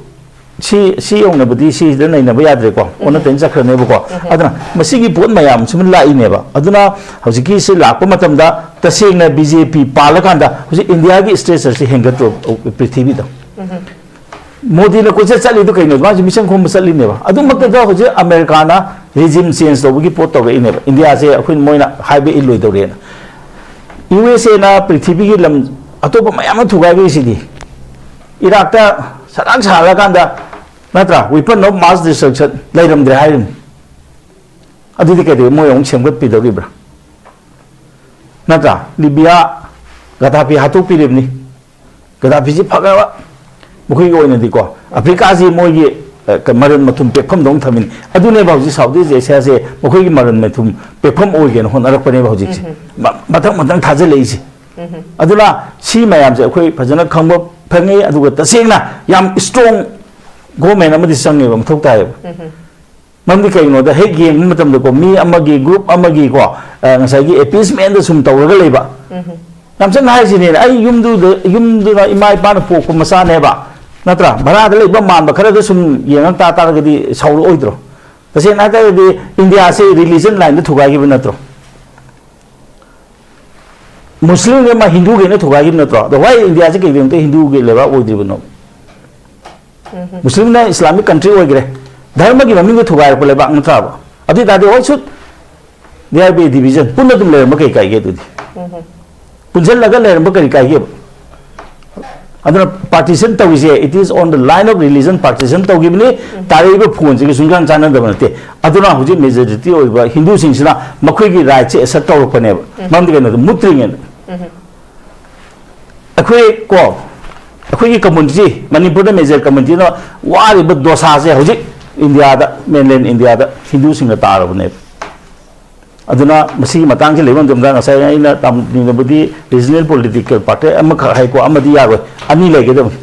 ꯁꯤ, ꯁꯤ ꯌꯧꯅꯕꯗꯤ ꯁꯤꯗ ꯅꯩꯅꯕ ꯌꯥꯗ꯭ꯔꯦꯀꯣ, ꯑꯣꯟꯅ ꯇꯩꯅ ꯆꯠꯈ꯭ꯔꯅꯦꯕꯀꯣ꯫ ꯑꯗꯨꯅ ꯃꯁꯤꯒꯤ ꯄꯣꯠ ꯃꯌꯥꯝꯁꯤꯃ ꯂꯥꯛꯏꯅꯦꯕ꯫ ꯑꯗꯨꯅ ꯍꯧꯖꯤꯛꯀꯤ ꯁꯤ ꯂꯥꯛꯄ ꯃꯇꯝꯗ ꯇꯁꯦꯡꯅ B J P ꯄꯥꯜꯂꯀꯥꯟꯗ ꯍꯧꯖꯤꯛ ꯏꯟꯗꯤꯌꯥꯒꯤ stature ꯁꯤ ꯍꯦꯟꯒꯠꯇ꯭ꯔꯣ ꯄ꯭ꯔꯤꯊꯤꯕꯤꯗ? ꯃꯣꯗꯤꯅ ꯀꯣꯏꯆꯠ ꯆꯠꯂꯤꯗꯣ ꯀꯩꯅꯣ? ꯃꯥꯁꯦ ꯃꯤꯁꯪ ꯈꯣꯝꯕ ꯆꯠꯂꯤꯅꯦꯕ꯫ ꯑꯗꯨꯃꯛꯇꯗ ꯍꯧꯖꯤꯛ ꯑꯃꯦꯔꯤꯀꯥꯅ regime change ꯇꯧꯕꯒꯤ ꯄꯣꯠ ꯇꯧꯔꯛꯏꯅꯦꯕ꯫ ꯏꯟꯗꯤꯌꯥꯁꯦ ꯑꯩꯈꯣꯏ, ꯃꯣꯏꯅ ꯍꯥꯏꯕ ꯏꯜꯂꯣꯏꯗꯧꯔꯦꯅ꯫ U S A ꯅ ꯄ꯭ꯔꯤꯊꯤꯕꯤꯒꯤ ꯂꯝ ꯑꯇꯣꯞꯄ ꯃꯌꯥꯝ ꯑꯃ ꯊꯨꯒꯥꯏꯈ꯭ꯔꯤꯁꯤꯗꯤ꯫ ꯏꯔꯥꯛꯇ ꯁꯂꯥꯛ ꯁꯥꯍꯜꯂꯀꯥꯟꯗ, ꯅꯠꯇ꯭ꯔꯥ, weapon of mass destruction ꯂꯩꯔꯝꯗ꯭ꯔꯦ ꯍꯥꯏꯔꯤꯅꯤ꯫ ꯑꯗꯨꯗꯤ ꯀꯩꯗꯧ, ꯃꯣꯏ ꯑꯃꯨꯛ ꯁꯦꯝꯒꯠꯄꯤꯗꯧꯔꯤꯕ꯭ꯔꯥ? ꯅꯠꯇ꯭ꯔꯥ? ꯂꯤꯕꯤꯌꯥ ꯒꯗꯥꯐꯤ ꯍꯥꯠꯇꯣꯛꯄꯤꯔꯤꯕꯅꯤ꯫ ꯒꯗꯥꯐꯤꯁꯤ ꯐꯈ꯭ꯔꯕ, ꯃꯈꯣꯏꯒꯤ ꯑꯣꯏꯅꯗꯤꯀꯣ, ꯑꯐ꯭ꯔꯤꯀꯥꯁꯤ ꯃꯣꯏꯒꯤ, ꯑ, ꯀ-, ꯃꯔꯟ ꯃꯊꯨꯝ ꯄꯦꯛꯐꯝꯗꯧꯅ ꯊꯝꯃꯤꯅꯤ꯫ ꯑꯗꯨꯅꯦꯕ ꯍꯧꯖꯤꯛ South East Asia ꯁꯦ ꯃꯈꯣꯏꯒꯤ ꯃꯔꯟ ꯃꯊꯨꯝ ꯄꯦꯛꯐꯝ ꯑꯣꯏꯒꯦꯅ ꯍꯣꯠꯅꯔꯛꯄꯅꯦꯕ ꯍꯧꯖꯤꯛꯁꯦ꯫ ꯃ-, ꯃꯊꯪ ꯃꯊꯪ ꯊꯥꯖꯤꯜꯂꯛꯏꯁꯦ꯫ ꯑꯗꯨꯅ ꯁꯤ ꯃꯌꯥꯝꯁꯦ ꯑꯩꯈꯣꯏ ꯐꯖꯅ ꯈꯪꯕ ꯐꯪꯉꯤ, ꯑꯗꯨꯒ ꯇꯁꯦꯡꯅ ꯌꯥꯝ strong government ꯑꯃꯗꯤ ꯆꯪꯉꯦꯕ, ꯃꯊꯧ ꯇꯥꯏꯌꯦꯕ꯫ ꯃꯔꯝꯗꯤ ꯀꯩꯒꯤꯅꯣꯗ, ꯍꯦꯛ ꯌꯦꯡꯕ ꯃꯇꯝꯗꯀꯣ, ꯃꯤ ꯑꯃꯒꯤ, group ꯑꯃꯒꯤꯀꯣ, ꯑ, ꯉꯁꯥꯏꯒꯤ appeasement ꯁꯨꯝ ꯇꯧꯔꯒ ꯂꯩꯕ꯫ ꯌꯥꯝ ꯆꯝꯅ ꯍꯥꯏꯁꯤꯅꯦ, ꯑꯩ ꯌꯨꯝꯗꯨꯗ, ꯌꯨꯝꯗꯨꯅ ꯏꯃꯥ ꯏꯄꯥꯅ ꯄꯣꯛꯄ ꯃꯆꯥꯅꯦꯕ, ꯅꯠꯇ꯭ꯔꯥ? ꯚꯔꯥꯗ ꯂꯩꯕ ꯃꯥꯟꯕ ꯈꯔꯗ ꯁꯨꯝ ꯌꯦꯡꯉꯛ ꯇꯥ ꯇꯥꯔꯒꯗꯤ ꯁꯥꯎꯔꯛꯑꯣꯏꯗ꯭ꯔꯣ? ꯇꯁꯦꯡꯅ ꯍꯥꯏꯇꯥꯔꯒꯗꯤ ꯏꯟꯗꯤꯌꯥꯁꯦ religion line ꯗ ꯊꯨꯒꯥꯏꯈꯤꯕ ꯅꯠꯇ꯭ꯔꯣ? ꯃꯨꯁꯂꯤꯝꯒ ꯑꯃ ꯍꯤꯟꯗꯨꯒꯩꯅ ꯊꯨꯒꯥꯏꯈꯤꯕ ꯅꯠꯇ꯭ꯔꯣ? ꯑꯗꯣ why ꯏꯟꯗꯤꯌꯥꯁꯦ ꯀꯩꯒꯤꯗꯃꯛꯇ ꯍꯤꯟꯗꯨꯒꯤ ꯂꯩꯕꯥꯛ ꯑꯣꯏꯗ꯭ꯔꯤꯕꯅꯣ? ꯃꯨꯁꯂꯤꯝꯅ Islamic country ꯑꯣꯏꯈ꯭ꯔꯦ, ꯙꯔꯃꯒꯤ ꯃꯃꯤꯡꯗ ꯊꯨꯒꯥꯏꯔꯛꯄ ꯂꯩꯕꯥꯛ ꯅꯠꯇ꯭ꯔꯥꯕ? ꯑꯗꯨ ꯑꯣꯏ ꯇꯥꯔꯗꯤ why should nearby division ꯄꯨꯟꯅ ꯑꯗꯨꯝ ꯂꯩꯔꯝꯕ ꯀꯩ ꯀꯥꯏꯒꯦ ꯑꯗꯨꯗꯤ? ꯄꯨꯟꯁꯤꯜꯂꯒ ꯂꯩꯔꯝꯕ ꯀꯔꯤ ꯀꯥꯏꯒꯦꯕ? ꯑꯗꯨꯅ partition ꯇꯧꯔꯤꯁꯦ, it is on the line of religion partition ꯇꯧꯈꯤꯕꯅꯤ꯫ ꯇꯥꯔꯛꯏꯕ ꯐꯣꯟꯁꯤꯒ ꯁꯨꯡꯆꯥꯟ ꯆꯥꯟꯅꯗꯕ ꯅꯠꯇꯦ꯫ ꯑꯗꯨꯅ ꯍꯧꯖꯤꯛ majority ꯑꯣꯏꯕ ꯍꯤꯟꯗꯨꯁꯤꯡꯁꯤꯅ ꯃꯈꯣꯏꯒꯤ rightꯁꯦ assert ꯇꯧꯔꯛꯄꯅꯦꯕ꯫ ꯃꯔꯝꯗꯤ ꯀꯩꯅꯣꯗ ꯃꯨꯠꯇ꯭ꯔꯤꯉꯩꯗ꯫ ꯑꯩꯈꯣꯏ ꯀꯣ, ꯑꯩꯈꯣꯏꯒꯤ community, ꯃꯅꯤꯄꯨꯔꯗ major communityꯅ ꯋꯥꯔꯤꯕ ꯗꯣꯁꯥꯁꯦ ꯍꯧꯖꯤꯛ ꯏꯟꯗꯤꯌꯥꯗ, mainland ꯏꯟꯗꯤꯌꯥꯗ ꯍꯤꯟꯗꯨꯁꯤꯡꯅ ꯇꯥꯔꯕꯅꯦꯕ꯫ ꯑꯗꯨꯅ ꯃꯁꯤꯒꯤ ꯃꯇꯥꯡꯁꯤ ꯂꯩꯕ ꯃꯇꯝꯗ ꯉꯁꯥꯏ ꯑꯩꯅ ꯇꯝꯅꯤꯡꯕꯗꯤ regional political party ꯑꯃꯈꯛ ꯍꯥꯏꯀꯣ, ꯑꯃꯗꯤ ꯌꯥꯔꯣꯏ, ꯑꯅꯤ ꯂꯩꯒꯗꯕꯅꯤ꯫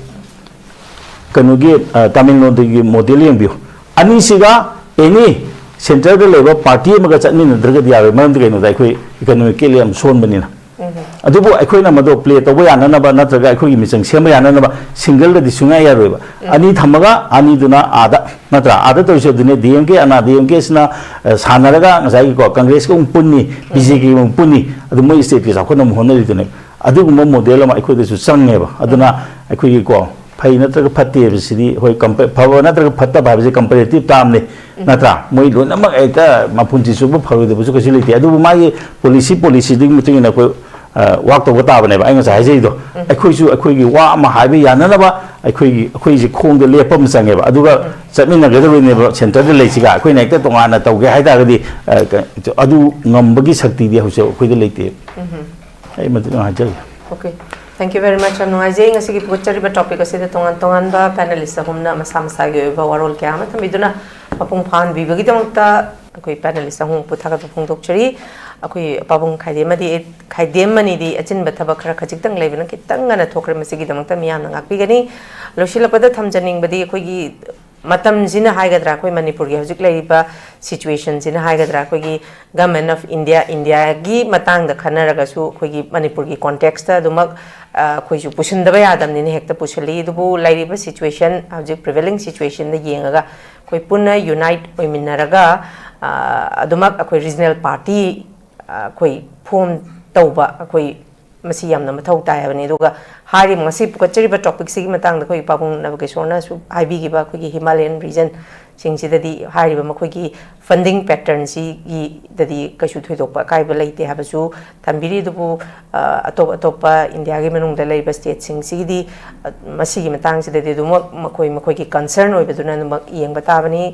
ꯀꯩꯅꯣꯒꯤ, ꯑ, ꯇꯥꯃꯤꯜ ꯅꯥꯗꯨꯒꯤ model ꯌꯦꯡꯕꯤꯌꯨ꯫ ꯑꯅꯤꯁꯤꯒ any centreꯗ ꯂꯩꯕ party ꯑꯃꯒ ꯆꯠꯃꯤꯟꯅꯗ꯭ꯔꯒꯗꯤ ꯌꯥꯔꯣꯏ꯫ ꯃꯔꯝꯗꯤ ꯀꯩꯅꯣꯗ ꯑꯩꯈꯣꯏ economically ꯌꯥꯝ ꯁꯣꯟꯕꯅꯤꯅ꯫ ꯑꯗꯨꯕꯨ ꯑꯩꯈꯣꯏꯅ ꯃꯗꯨ play ꯇꯧꯕ ꯌꯥꯅꯅꯕ ꯅꯠꯇ꯭ꯔꯒ ꯑꯩꯈꯣꯏꯒꯤ ꯃꯤꯆꯪ ꯁꯦꯝꯕ ꯌꯥꯅꯅꯕ singleꯗꯗꯤ ꯁꯨꯡꯌꯥ ꯌꯥꯔꯣꯏꯕ꯫ ꯑꯅꯤ ꯊꯝꯃꯒ ꯑꯅꯤꯗꯨꯅ ꯑꯥꯗ, ꯅꯠꯇ꯭ꯔꯥ? ꯑꯥꯗ ꯇꯧꯔꯤꯁꯦ ꯑꯗꯨꯅꯦ, DMK, ꯑꯅꯥ DMKꯁꯤꯅ, ꯑ, ꯁꯥꯟꯅꯔꯒ ꯉꯁꯥꯏꯒꯤꯀꯣ Congressꯀ ꯑꯃꯨꯛ ꯄꯨꯟꯅꯤ, BJPꯒ ꯑꯃꯨꯛ ꯄꯨꯟꯅꯤ, ꯑꯗꯨ ꯃꯣꯏ stateꯀꯤ ꯆꯥꯎꯈꯠꯅꯕ ꯍꯣꯠꯅꯔꯤꯗꯨꯅꯦ꯫ ꯑꯗꯨꯒꯨꯝꯕ model ꯑꯃ ꯑꯩꯈꯣꯏꯗꯁꯨ ꯆꯪꯉꯦꯕ꯫ ꯑꯗꯨꯅ ꯑꯩꯈꯣꯏꯒꯤꯀꯣ ꯐꯩ ꯅꯠꯇ꯭ꯔꯒ ꯐꯠꯇꯦ ꯍꯥꯏꯕꯁꯤꯗꯤ, ꯍꯣꯏ, compa-, ꯐꯕ ꯅꯠꯇ꯭ꯔꯒ ꯐꯠꯇꯕ ꯍꯥꯏꯕꯁꯤ comparative termꯅꯤ, ꯅꯠꯇ꯭ꯔꯥ? ꯃꯣꯏ ꯂꯣꯏꯅꯃꯛ ꯍꯦꯛꯇ ꯃꯄꯨꯟꯁꯤ ꯆꯨꯞꯄ ꯐꯔꯣꯏꯗꯕꯁꯨ ꯀꯩꯁꯨ ꯂꯩꯇꯦ꯫ ꯑꯗꯨꯕꯨ ꯃꯥꯒꯤ policy, policyꯗꯨꯒꯤ ꯃꯇꯨꯡ ꯏꯟꯅ ꯑꯩꯈꯣꯏ, ꯑ, work ꯇꯧꯕ ꯇꯥꯕꯅꯦꯕ꯫ ꯑꯩ ꯉꯁꯥꯏ ꯍꯥꯏꯖꯔꯤꯗꯣ, ꯑꯩꯈꯣꯏꯁꯨ ꯑꯩꯈꯣꯏꯒꯤ ꯋꯥ ꯑꯃ ꯍꯥꯏꯕ ꯌꯥꯅꯅꯕ ꯑꯩꯈꯣꯏꯒꯤ, ꯑꯩꯈꯣꯏꯁꯦ ꯈꯣꯡꯗ ꯂꯦꯞꯄ ꯑꯃ ꯆꯪꯉꯦꯕ꯫ ꯑꯗꯨꯒ ꯆꯠꯃꯤꯟꯅꯒꯗꯕꯅꯦꯕ centreꯗ ꯂꯩꯁꯤꯒ꯫ ꯑꯩꯈꯣꯏꯅ ꯍꯦꯛꯇ ꯇꯣꯉꯥꯟꯅ ꯇꯧꯒꯦ ꯍꯥꯏ ꯇꯥꯔꯒꯗꯤ, ꯑ, ꯀ-, ꯑꯗꯨ ꯉꯝꯕꯒꯤ ꯁꯛꯇꯤꯗꯤ ꯍꯧꯖꯤꯛ ꯑꯩꯈꯣꯏꯗ ꯂꯩꯇꯦ꯫ ꯑꯩ ꯃꯗꯨꯗꯪ ꯍꯥꯏꯖꯒꯦ꯫ Okay, thank you very much. ꯌꯥꯝ ꯅꯨꯡꯉꯥꯏꯖꯩ꯫ ꯉꯁꯤꯒꯤ ꯄꯨꯒꯠꯆꯔꯤꯕ topic ꯑꯁꯤꯗ ꯇꯣꯉꯥꯟ ꯇꯣꯉꯥꯟꯕ panelist ꯑꯍꯨꯝꯅ ꯃꯁꯥ ꯃꯁꯥꯒꯤ ꯑꯣꯏꯕ ꯋꯥꯔꯣꯜ ꯀꯌꯥ ꯑꯃ ꯊꯝꯕꯤꯗꯨꯅ ꯃꯄꯨꯡ ꯐꯥꯍꯟꯕꯤꯕꯒꯤꯗꯃꯛꯇ ꯑꯩꯈꯣꯏ panelist ꯑꯍꯨꯝꯃꯛꯄꯨ ꯊꯥꯒꯠꯄ ꯐꯣꯡꯗꯣꯛꯆꯔꯤ꯫ ꯑꯩꯈꯣꯏ ꯄꯥꯕꯨꯡ ꯈꯥꯏꯗꯦꯝ ꯑꯃꯗꯤ, ꯈꯥꯏꯗꯦꯝ ꯑꯅꯤꯗꯤ ꯑꯆꯤꯟꯕ ꯊꯕꯛ ꯈꯔ ꯈꯖꯤꯛꯇꯪ ꯂꯩꯕꯅ ꯈꯤꯇꯪ ꯉꯟꯅ ꯊꯣꯛꯈ꯭ꯔꯦ, ꯃꯁꯤꯒꯤꯗꯃꯛꯇ ꯃꯤꯌꯥꯝꯅ ꯉꯥꯛꯄꯤꯒꯅꯤ꯫ ꯂꯣꯏꯁꯤꯜꯂꯛꯄꯗ ꯊꯝꯖꯅꯤꯡꯕꯗꯤ, ꯑꯩꯈꯣꯏꯒꯤ ꯃꯇꯝꯁꯤꯅ ꯍꯥꯏꯒꯗ꯭ꯔꯥ, ꯑꯩꯈꯣꯏ ꯃꯅꯤꯄꯨꯔꯒꯤ ꯍꯧꯖꯤꯛ ꯂꯩꯔꯤꯕ situationꯁꯤꯅ ꯍꯥꯏꯒꯗ꯭ꯔꯥ, ꯑꯩꯈꯣꯏꯒꯤ Government of India, ꯏꯟꯗꯤꯌꯥꯒꯤ ꯃꯇꯥꯡꯗ ꯈꯟꯅꯔꯒꯁꯨ ꯑꯩꯈꯣꯏꯒꯤ ꯃꯅꯤꯄꯨꯔꯒꯤ contextꯇ ꯑꯗꯨꯃꯛ, ꯑ, ꯑꯩꯈꯣꯏꯁꯨ ꯄꯨꯁꯤꯟꯗꯕ ꯌꯥꯗꯕꯅꯤꯅ ꯍꯦꯛꯇ ꯄꯨꯁꯤꯜꯂꯤ꯫ ꯑꯗꯨꯕꯨ ꯂꯩꯔꯤꯕ situation, ꯍꯧꯖꯤꯛ prevailing situationꯗ ꯌꯦꯡꯉꯒ ꯑꯩꯈꯣꯏ ꯄꯨꯟꯅ unite ꯑꯣꯏꯃꯤꯟꯅꯔꯒ, ꯑ, ꯑꯗꯨꯃꯛ ꯑꯩꯈꯣꯏ regional party, ꯑ, ꯑꯩꯈꯣꯏ form ꯇꯧꯕ, ꯑꯩꯈꯣꯏ ꯃꯁꯤ ꯌꯥꯝꯅ ꯃꯊꯧ ꯇꯥꯏ ꯍꯥꯏꯕꯅꯤ꯫ ꯑꯗꯨꯒ ꯍꯥꯏꯔꯤꯕ, ꯉꯁꯤ ꯄꯨꯈꯠꯆꯔꯤꯕ ꯇꯣꯄꯤꯛꯁꯤꯒꯤ ꯃꯇꯥꯡꯗ ꯑꯩꯈꯣꯏꯒꯤ ꯄꯥꯕꯨꯡ ꯅꯕꯀꯦꯁꯣꯔꯅꯁꯨ ꯍꯥꯏꯕꯤꯈꯤꯕ, ꯑꯩꯈꯣꯏꯒꯤ ꯍꯤꯃꯥꯂꯌꯟ ꯔꯤꯖꯟꯁꯤꯡꯁꯤꯗꯗꯤ ꯍꯥꯏꯔꯤꯕ ꯃꯈꯣꯏꯒꯤ ꯐꯟꯗꯤꯡ ꯄꯦꯇꯔꯟꯁꯤꯒꯤꯗꯗꯤ ꯀꯩꯁꯨ ꯊꯣꯏꯗꯣꯛꯄ ꯑꯀꯥꯏꯕ ꯂꯩꯇꯦ ꯍꯥꯏꯕꯁꯨ ꯊꯝꯕꯤꯔꯤ꯫ ꯑꯗꯨꯕꯨ ꯑ, ꯑꯇꯣꯞ ꯑꯇꯣꯞꯄ ꯏꯟꯗꯤꯌꯥꯒꯤ ꯃꯅꯨꯡꯗ ꯂꯩꯔꯤꯕ ꯁ꯭ꯇꯦꯠꯁꯤꯡꯁꯤꯒꯤꯗꯤ, ꯑ, ꯃꯁꯤꯒꯤ ꯃꯇꯥꯡꯁꯤꯗꯗꯤ ꯑꯗꯨꯃꯛ ꯃꯈꯣꯏ ꯃꯈꯣꯏꯒꯤ ꯀꯟꯁꯔꯟ ꯑꯣꯏꯕꯗꯨꯅ ꯑꯗꯨꯃꯛ ꯌꯦꯡꯕ ꯇꯥꯕꯅꯤ꯫